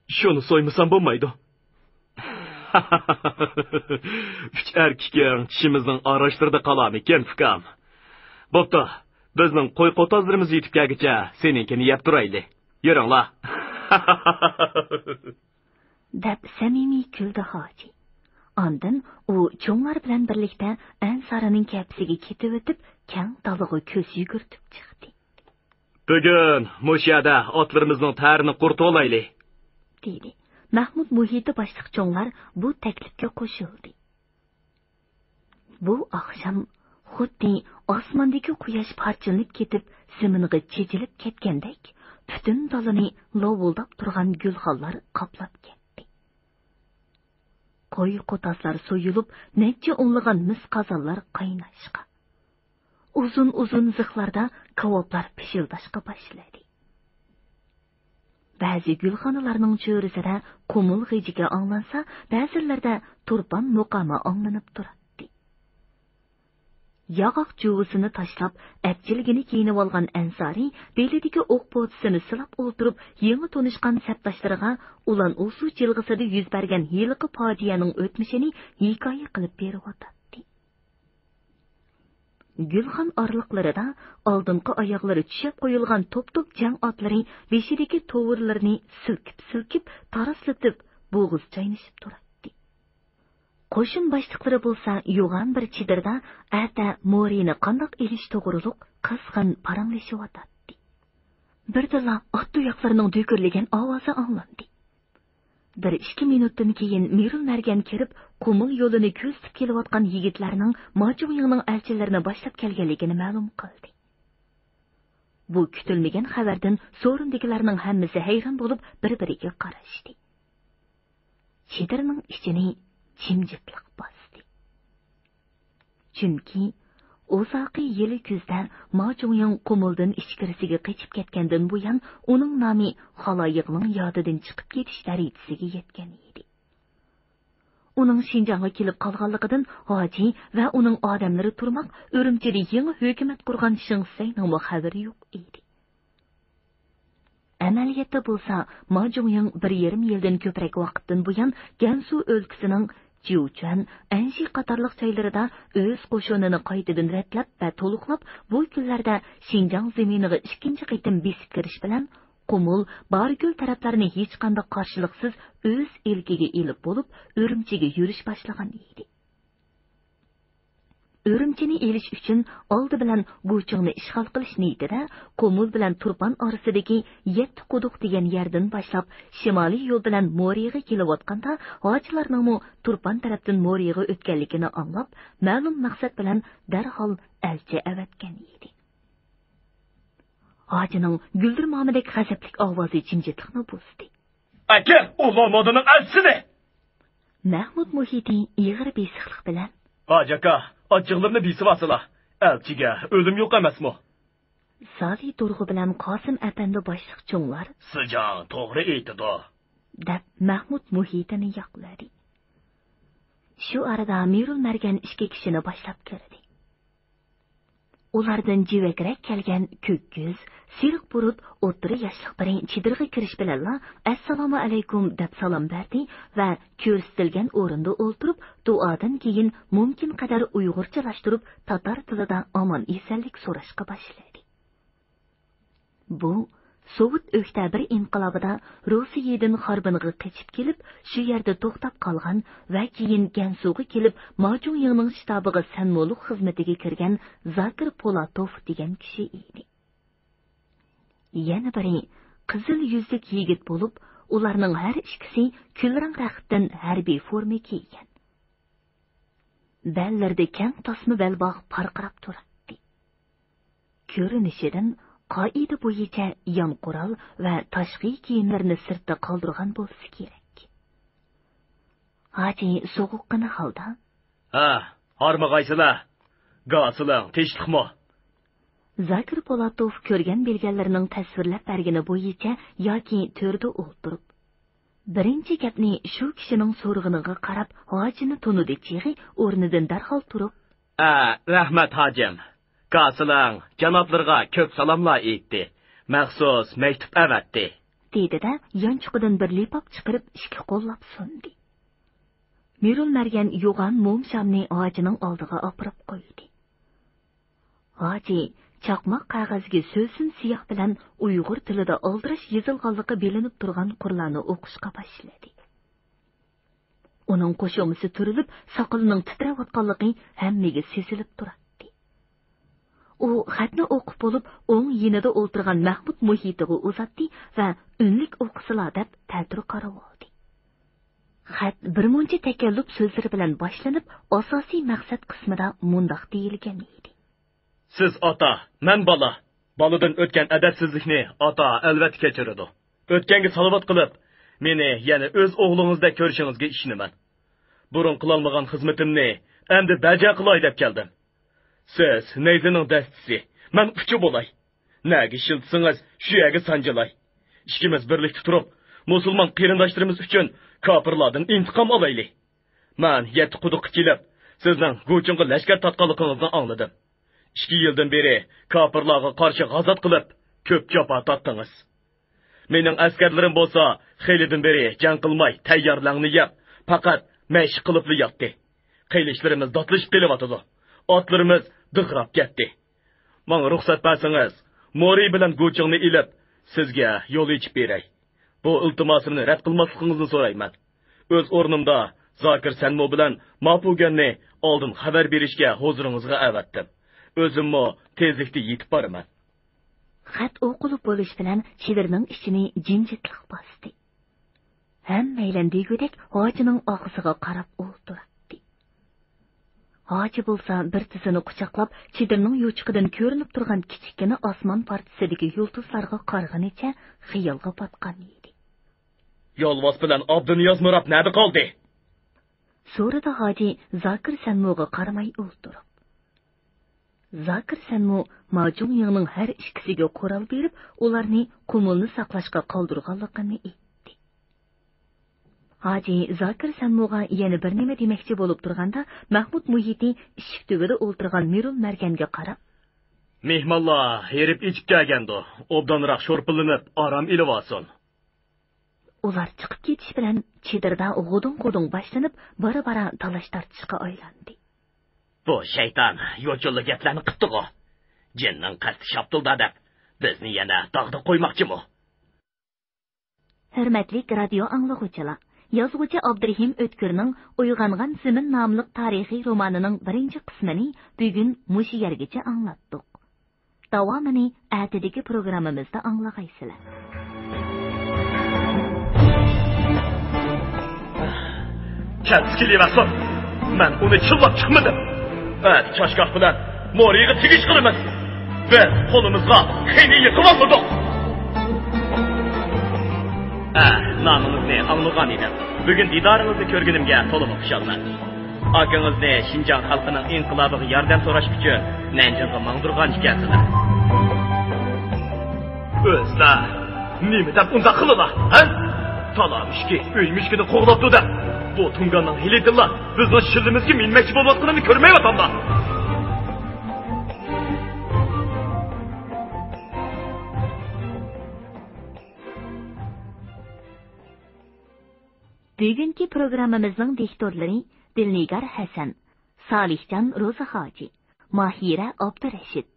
شۇنى سويمىسام بولمايدۇ. ئۈچ ئەركىكىڭ چىشىمىزنىڭ ئاراشلىرىدا قالارمىكىن، ئۇكام؟ بوپتۇ، بىزنىڭ قوي قوتازلىرىمىز يېتىپ كەلگۈچە سېنىڭكىنى يەپ تۇرايلى. يۈرۈڭلار. دەپ سەمىمىي كۈلدى ھاجى. ئاندىن ئۇ چوڭلار بىلەن بىرلىكتە ئەنسارىنىڭ كەپىسىگە كېتىۋېتىپ، كەڭ دالىغا كۆز يۈگۈرتۈپ چىقتى. بۈگۈن مۇشۇ يەردە ئاتلىرىمىزنىڭ تەرىنى قۇرۇتۇۋالايلى، دېدى. مەھمۇد مۇھىتى باشلىق چوڭلار بۇ تەكلىپكە قوشۇلدى. بۇ ئاخشام خۇددى ئاسماندىكى قۇياش پارچىلىنىپ كېتىپ، زېمىنغا چېچىلىپ كەتكەندەك، پۈتۈن دالىنى لاۋۇلداپ تۇرغان گۈلخانلار قاپلاپ كەتتى. قوي قوتازلار سويۇلۇپ، نەچچە ئونلىغان مىس قازانلار قايناشقا، ئۇزۇن-ئۇزۇن زىخلاردا كاۋاپلار پىشىلداشقا باشلىدى. بەزى گۈلخانىلارنىڭ چۆرىسىدە قۇمۇل غېجىكى ئاڭلانسا، بەزىلىرىدە تۇرپان مۇقامى ئاڭلىنىپ تۇراتتى. ياغاق جۇۋىسىنى تاشلاپ، ئەپچىلگىنى كىيىنىۋالغان ئەنسارى بېلىدىكى ئوق پوتىسىنى سىلاپ ئولتۇرۇپ، يېڭى تونۇشقان سەپداشلىرىغا ئۇلان ئۇلسۇ جىلغىسىدە يۈز بەرگەن ھېلىقى پاجىئەنىڭ ئۆتمۈشىنى ھېكايە قىلىپ بېرىۋاتاتتى. گۈلخان ئارىلىقلىرىدا ئالدىنقى ئاياغلىرى چۈشەپ قويۇلغان توپ-توپ جەڭ ئاتلىرى بېشىدىكى توۋۇرلىرىنى سىلكىپ-سىلكىپ، تاراسلىتىپ، بوغۇز چاينىشىپ تۇراتتى. قوشۇن باشلىقلىرى بولسا يوغان بىر چېدىردا ئەتە مورىنى قانداق ئېلىش توغرۇلۇق قىزغىن پاراڭلىشىۋاتاتتى. بىردىنلا ئات تۇياقلىرىنىڭ دۈكۈرلىگەن ئاۋازى ئاڭلاندى. بىر ئىككى مىنۇتتىن كېيىن مىرۇل مەرگەن كىرىپ، قۇمۇل يولىنى كۆزىتىپ كېلىۋاتقان يىگىتلەرنىڭ ماجۇڭيىڭنىڭ ئەلچىلىرىنى باشلاپ كەلگەنلىكىنى مەلۇم قىلدى. بۇ كۈتۈلمىگەن خەۋەردىن سورۇندىكىلەرنىڭ ھەممىسى ھەيران بولۇپ، بىر-بىرىگە قاراشتى. چېدىرنىڭ ئىچىنى جىمجىتلىق باستى. چۈنكى ئۇزاقى يىلى كۈزدە ماجۇڭيىڭ قۇمۇلدىن ئىچكىرىسىگە قېچىپ كەتكەندىن بۇيان، ئۇنىڭ نامى خالايىقنىڭ يادىدىن چىقىپ كېتىش دەرىجىسىگە يەتكەن ئىدى. ئۇنىڭ شىنجاڭغا كېلىپ قالغانلىقىدىن ھاجى ۋە ئۇنىڭ ئادەملىرى تۇرماق، ئۈرۈمچىدە يېڭى ھۆكۈمەت قۇرغان شېڭ سەينىڭمۇ خەۋىرى يوق ئىدى. ئەمەلىيەتتە بولسا، ماجۇڭيىڭ بىر يېرىم يىلدىن كۆپرەك ۋاقىتتىن بۇيان گەنسۇ ئۆلكىسىنىڭ جيۇچۈەن، ئەنشى قاتارلىق جايلىرىدا ئۆز قوشۇنىنى قايتىدىن رەتلەپ ۋە تولۇقلاپ، بۇ كۈنلەردە شىنجاڭ زېمىنىغا ئىككىنچى قېتىم بېسىپ كىرىش بىلەن، قۇمۇل، بارىكۆل تەرەپلەرنى ھېچقانداق قارشىلىقسىز ئۆز ئىلكىگە ئېلىپ بولۇپ، ئۈرۈمچىگە يۈرۈش باشلىغان ئىدى. ئۈرۈمچىنى ئېلىش ئۈچۈن ئالدى بىلەن گۇچىڭنى ئىشغال قىلىش نىيىتىدە، قۇمۇل بىلەن تۇرپان ئارىسىدىكى يەتتە قۇدۇق دېگەن يەردىن باشلاپ، شىمالىي يول بىلەن مورىغا كېلىۋاتقاندا، ھاجىلارنىڭمۇ تۇرپان تەرەپتىن مورىغا ئۆتكەنلىكىنى ئاڭلاپ، مەلۇم مەقسەت بىلەن دەرھال ئەلچى ئەۋەتكەن ئىدى. ھاجىنىڭ گۈلدۈرمامىدەك غەزەپلىك ئاۋازى جىمجىتلىقنى بۇزدى. ئەكەل ئۇ لامادىنىڭ ئەلچىسىنى! مەھمۇد مۇھىتى ئېغىر بېسىقلىق بىلەن، ھاجى ئاكا، ئاچچىقلىرىنى بېسىۋالسىلا، ئەلچىگە ئۆلۈم يوق ئەمەسمۇ؟ زالى دۇرغا بىلەن قاسىم ئەپەندى باشلىق چوڭلار، سىجاڭ توغرا ئېيتىدۇ، دەپ مەھمۇد مۇھىتىنى ياقلىدى. شۇ ئارىدا مىرۇل مەرگەن ئىككى كىشىنى باشلاپ كىردى. ئۇلاردىن جىۋەكرەك كەلگەن كۆك يۈز، سېرىق بۇرۇت ئوتتۇرا ياشلىق بىرى چېدىرغا كىرىش بىلەنلا، «ئەسسالامۇ ئەلەيكۇم» دەپ سالام بەردى ۋە كۆرسىتىلگەن ئورۇندا ئولتۇرۇپ، دۇئادىن كېيىن مۇمكىن قەدەر ئۇيغۇرچىلاشتۇرۇپ، تاتار تىلىدا ئامان-ئېسەنلىك سوراشقا باشلىدى. بۇ سوۋېت ئۆكتەبىر ئىنقىلابىدا روسىيەدىن خاربىنغا قېچىپ كېلىپ، شۇ يەردە توختاپ قالغان ۋە كېيىن گەنسۇغا كېلىپ، ماجۇڭيىڭنىڭ شتابىغا سەنمولۇق خىزمىتىگە كىرگەن زاكىر پولاتوف دېگەن كىشى ئىدى. يەنە بىرى قىزىل يۈزلۈك يىگىت بولۇپ، ئۇلارنىڭ ھەر ئىككىسى كۈلرەڭ رەختتىن ھەربىي فورما كىيگەن. بەللىرىدە كەڭ تاسما بەلباغ پارقىراپ تۇراتتى. كۆرۈنۈشىدىن قائىدە بويىچە يان قورال ۋە تاشقى كىيىملىرىنى سىرتتا قالدۇرغان بولسا كېرەك. ھاجى سوغۇققىنا ھالدا، ھە، ھارمىغايسىلە، گاسىلىڭ تىنچلىقمۇ؟ زاكىر پولاتوف كۆرگەن بىلگەنلىرىنىڭ تەسۋىرلەپ بەرگىنى بويىچە ياكى تۆردە ئولتۇرۇپ، بىرىنچى گەپنى شۇ كىشىنىڭ سورىغىنىغا قاراپ، ھاجىنى تونۇدى چېغى ئورنىدىن دەرھال تۇرۇپ، ئە، رەھمەت، ھاجىم. گاسىلىڭ جانابلىرىغا كۆپ سالاملار ئېيتتى. مەخسۇس مەكتۇپ ئەۋەتتى. دېدى-دە، يانچۇقىدىن بىر لىپاپ چىقىرىپ، ئىككى قوللاپ سۇندى. مىرۇل مەرگەن يوغان موم شامنى ھاجىنىڭ ئالدىغا ئاپىرىپ قويدى. ھاجى چاقماق قەغەزگە سۆسۈن سىياھ بىلەن ئۇيغۇر تىلىدا ئالدىراش يېزىلغانلىقى بىلىنىپ تۇرغان قۇرلارنى ئوقۇشقا باشلىدى. ئۇنىڭ قوشۇمىسى تۈرۈلۈپ، ساقىلىنىڭ تىترەۋاتقانلىقى ھەممىگە سېزىلىپ تۇراتتى. ئۇ خەتنى ئوقۇپ بولۇپ، ئوڭ يېنىدا ئولتۇرغان مەھمۇد مۇھىتىغا ئۇزاتتى ۋە ئۈنلۈك ئوقۇسىلا دەپ تەتۈر قارىۋالدى. خەت بىر مۇنچە تەكەللۇپ سۆزلىرى بىلەن باشلىنىپ، ئاساسىي مەقسەت قىسمىدا مۇنداق دېيىلگەن ئىدى. سىز ئاتا، مەن بالا. بالىدىن ئۆتكەن ئەدەپسىزلىكنى ئاتا ئەلۋەتتە كەچۈرىدۇ. ئۆتكەنگە سالاۋات قىلىپ، مېنى يەنە ئۆز ئوغلىڭىزدەك كۆرۈشىڭىزگە ئىشىنىمەن. بۇرۇن قىلالمىغان خىزمىتىمنى ئەمدى بەجا قىلاي دەپ كەلدىم. سىز نەيزىنىڭ دەستىسى، مەن ئۇچى بولاي. نەگە ئىشلىتسىڭىز، شۇ يەرگە سانجىلاي. ئىككىمىز بىرلىكتە تۇرۇپ، مۇسۇلمان قېرىنداشلىرىمىز ئۈچۈن كاپىرلاردىن ئىنتىقام ئالايلى. مەن يەتتە قۇدۇققا كېلىپ، سىزنىڭ گۇچىڭغا لەشكەر تارتقانلىقىڭىزنى ئاڭلىدىم. ئىككى يىلدىن بېرى كاپىرلارغا قارشى غازات قىلىپ، كۆپ جاپا تارتتىڭىز. مېنىڭ ئەسكەرلىرىم بولسا خېلىدىن بېرى جەڭ قىلماي تەييارلىقنى يەپ، پەقەت مەشىق قىلىپلا ياتتى. قىلىچلىرىمىز داتلىشىپ قېلىۋاتىدۇ. ئاتلىرىمىز دىغراپ كەتتى. ماڭا رۇخسەت بەرسىڭىز، مورى بىلەن گۇچىڭنى ئېلىپ، سىزگە يول ئېچىپ بېرەي. بۇ ئىلتىماسىمنى رەت قىلماسلىقىڭىزنى سورايمەن. ئۆز ئورنۇمدا زاكىر سەنمۇ بىلەن ماپۇگەننى ئالدىن خەۋەر بېرىشكە ھۇزۇرىڭىزغا ئەۋەتتىم. ئۆزۈممۇ تېزلىكتە يېتىپ بارىمەن. خەت ئوقۇلۇپ بولۇش بىلەن چېدىرنىڭ ئىچىنى جىمجىتلىق باستى. ھەممەيلەن دېگۈدەك ھاجىنىڭ ئاغزىغا قاراپ ئولتۇراتتى. ھاجى بولسا بىر تىزىنى قۇچاقلاپ، چېدىرنىڭ يوچۇقىدىن كۆرۈنۈپ تۇرغان كىچىككىنە ئاسمان پارچىسىدىكى يۇلتۇزلارغا قارىغىنىچە خىيالغا پاتقان ئىدى. يولۋاس بىلەن ئابدۇنىياز مۇرات نەدە قالدى؟ سورىدى ھاجى زاكىر سەنمۇغا قارىماي ئولتۇرۇپ. زاكىر سەنمۇ ماجۇڭيىڭنىڭ ھەر ئىككىسىگە قورال بېرىپ، ئۇلارنى قۇمۇلنى ساقلاشقا قالدۇرغانلىقىنى ئېيتتى. ھاجى زاكىر سەنمۇغا يەنە بىر نېمە دېمەكچى بولۇپ تۇرغاندا، مەھمۇد مۇھىتى ئىشىك تۈۋىدە ئولتۇرغان مىرۇل مەرگەنگە قاراپ، مېھمانلار ھېرىپ ئېچىپ كەلگەندۇ، ئوبدانراق شورپىلىنىپ ئارام ئېلىۋالسۇن. ئۇلار چىقىپ كېتىش بىلەن چېدىردا غۇدۇڭ-غۇدۇڭ باشلىنىپ، بارا-بارا تالاش-تارتىشقا ئايلاندى. بۇ شەيتان يوچۇنلا گەپلەرنى قىپتىغۇ. جىننىڭ قەستى شاپتۇلدا دەپ، بىزنى يەنە داغدا قويماقچىمۇ؟ ھۆرمەتلىك رادىيو ئاڭلىغۇچىلار، يازغۇچى ئابدۇرېھىم ئۆتكۈرنىڭ ئويغانغان زېمىن ناملىق تارىخىي رومانىنىڭ بىرىنچى قىسمىنى بۈگۈن مۇشۇ يەرگىچە ئاڭلاتتۇق. داۋامىنى ئەتىدىكى پروگراممىمىزدا ئاڭلىغايسىلەر. كەلسە كېلىۋەرسۇن. مەن ئۇنى چىللاپ چىقمىدىم. ئەتە چاشگاھ بىلەن مورىغا تېگىش قىلىمىز. بىز قولىمىزغا خېنى يىغىۋالمىدۇق. ئە، نامىڭىزنى ئاڭلىغان ئىدىم. بۈگۈن دىدارىڭىزنى كۆرگىنىمگە تولىمۇ خۇشالمەن. ئاكىڭىزنى شىنجاڭ خەلقىنىڭ ئىنقىلابىغا ياردەم سوراش ئۈچۈن نەنجىڭغا ماڭدۇرغان ئىكەنسىلەر. ئۆزلەر نېمە دەپ ئۇنداق قىلىلا، ھە؟ تالا مۈشۈكى ئۆي مۈشۈكىنى قوغلاپتۇ دەپ، بۇ تۇڭگاننىڭ ھېلىدىنلا بىزنىڭ شىللىمىزگە مىنمەكچى بولۇۋاتقىنىنى كۆرمەيۋاتامدا؟ بۈگۈنكى پروگراممىمىزنىڭ دىكتورلىرى دىلنىگار ھەسەن، سالىھجان روزى ھاجى، ماھىرە ئابدۇرەشىت.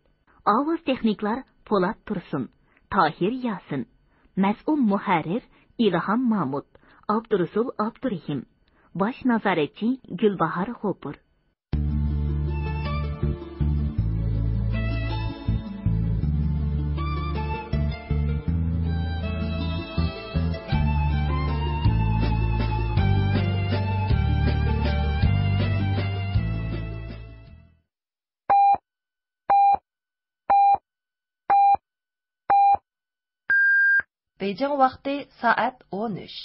ئاۋاز تېخنىكلار پولات تۇرسۇن، تاھىر ياسىن. مەسئۇل مۇھەررىر ئىلھام مامۇت، ئابدۇرۇسۇل ئابدۇرېھىم. باش نازارەتچى گۈلباھار غوپۇر. بېيجىڭ ۋاقتى سائەت ئون ئۈچ.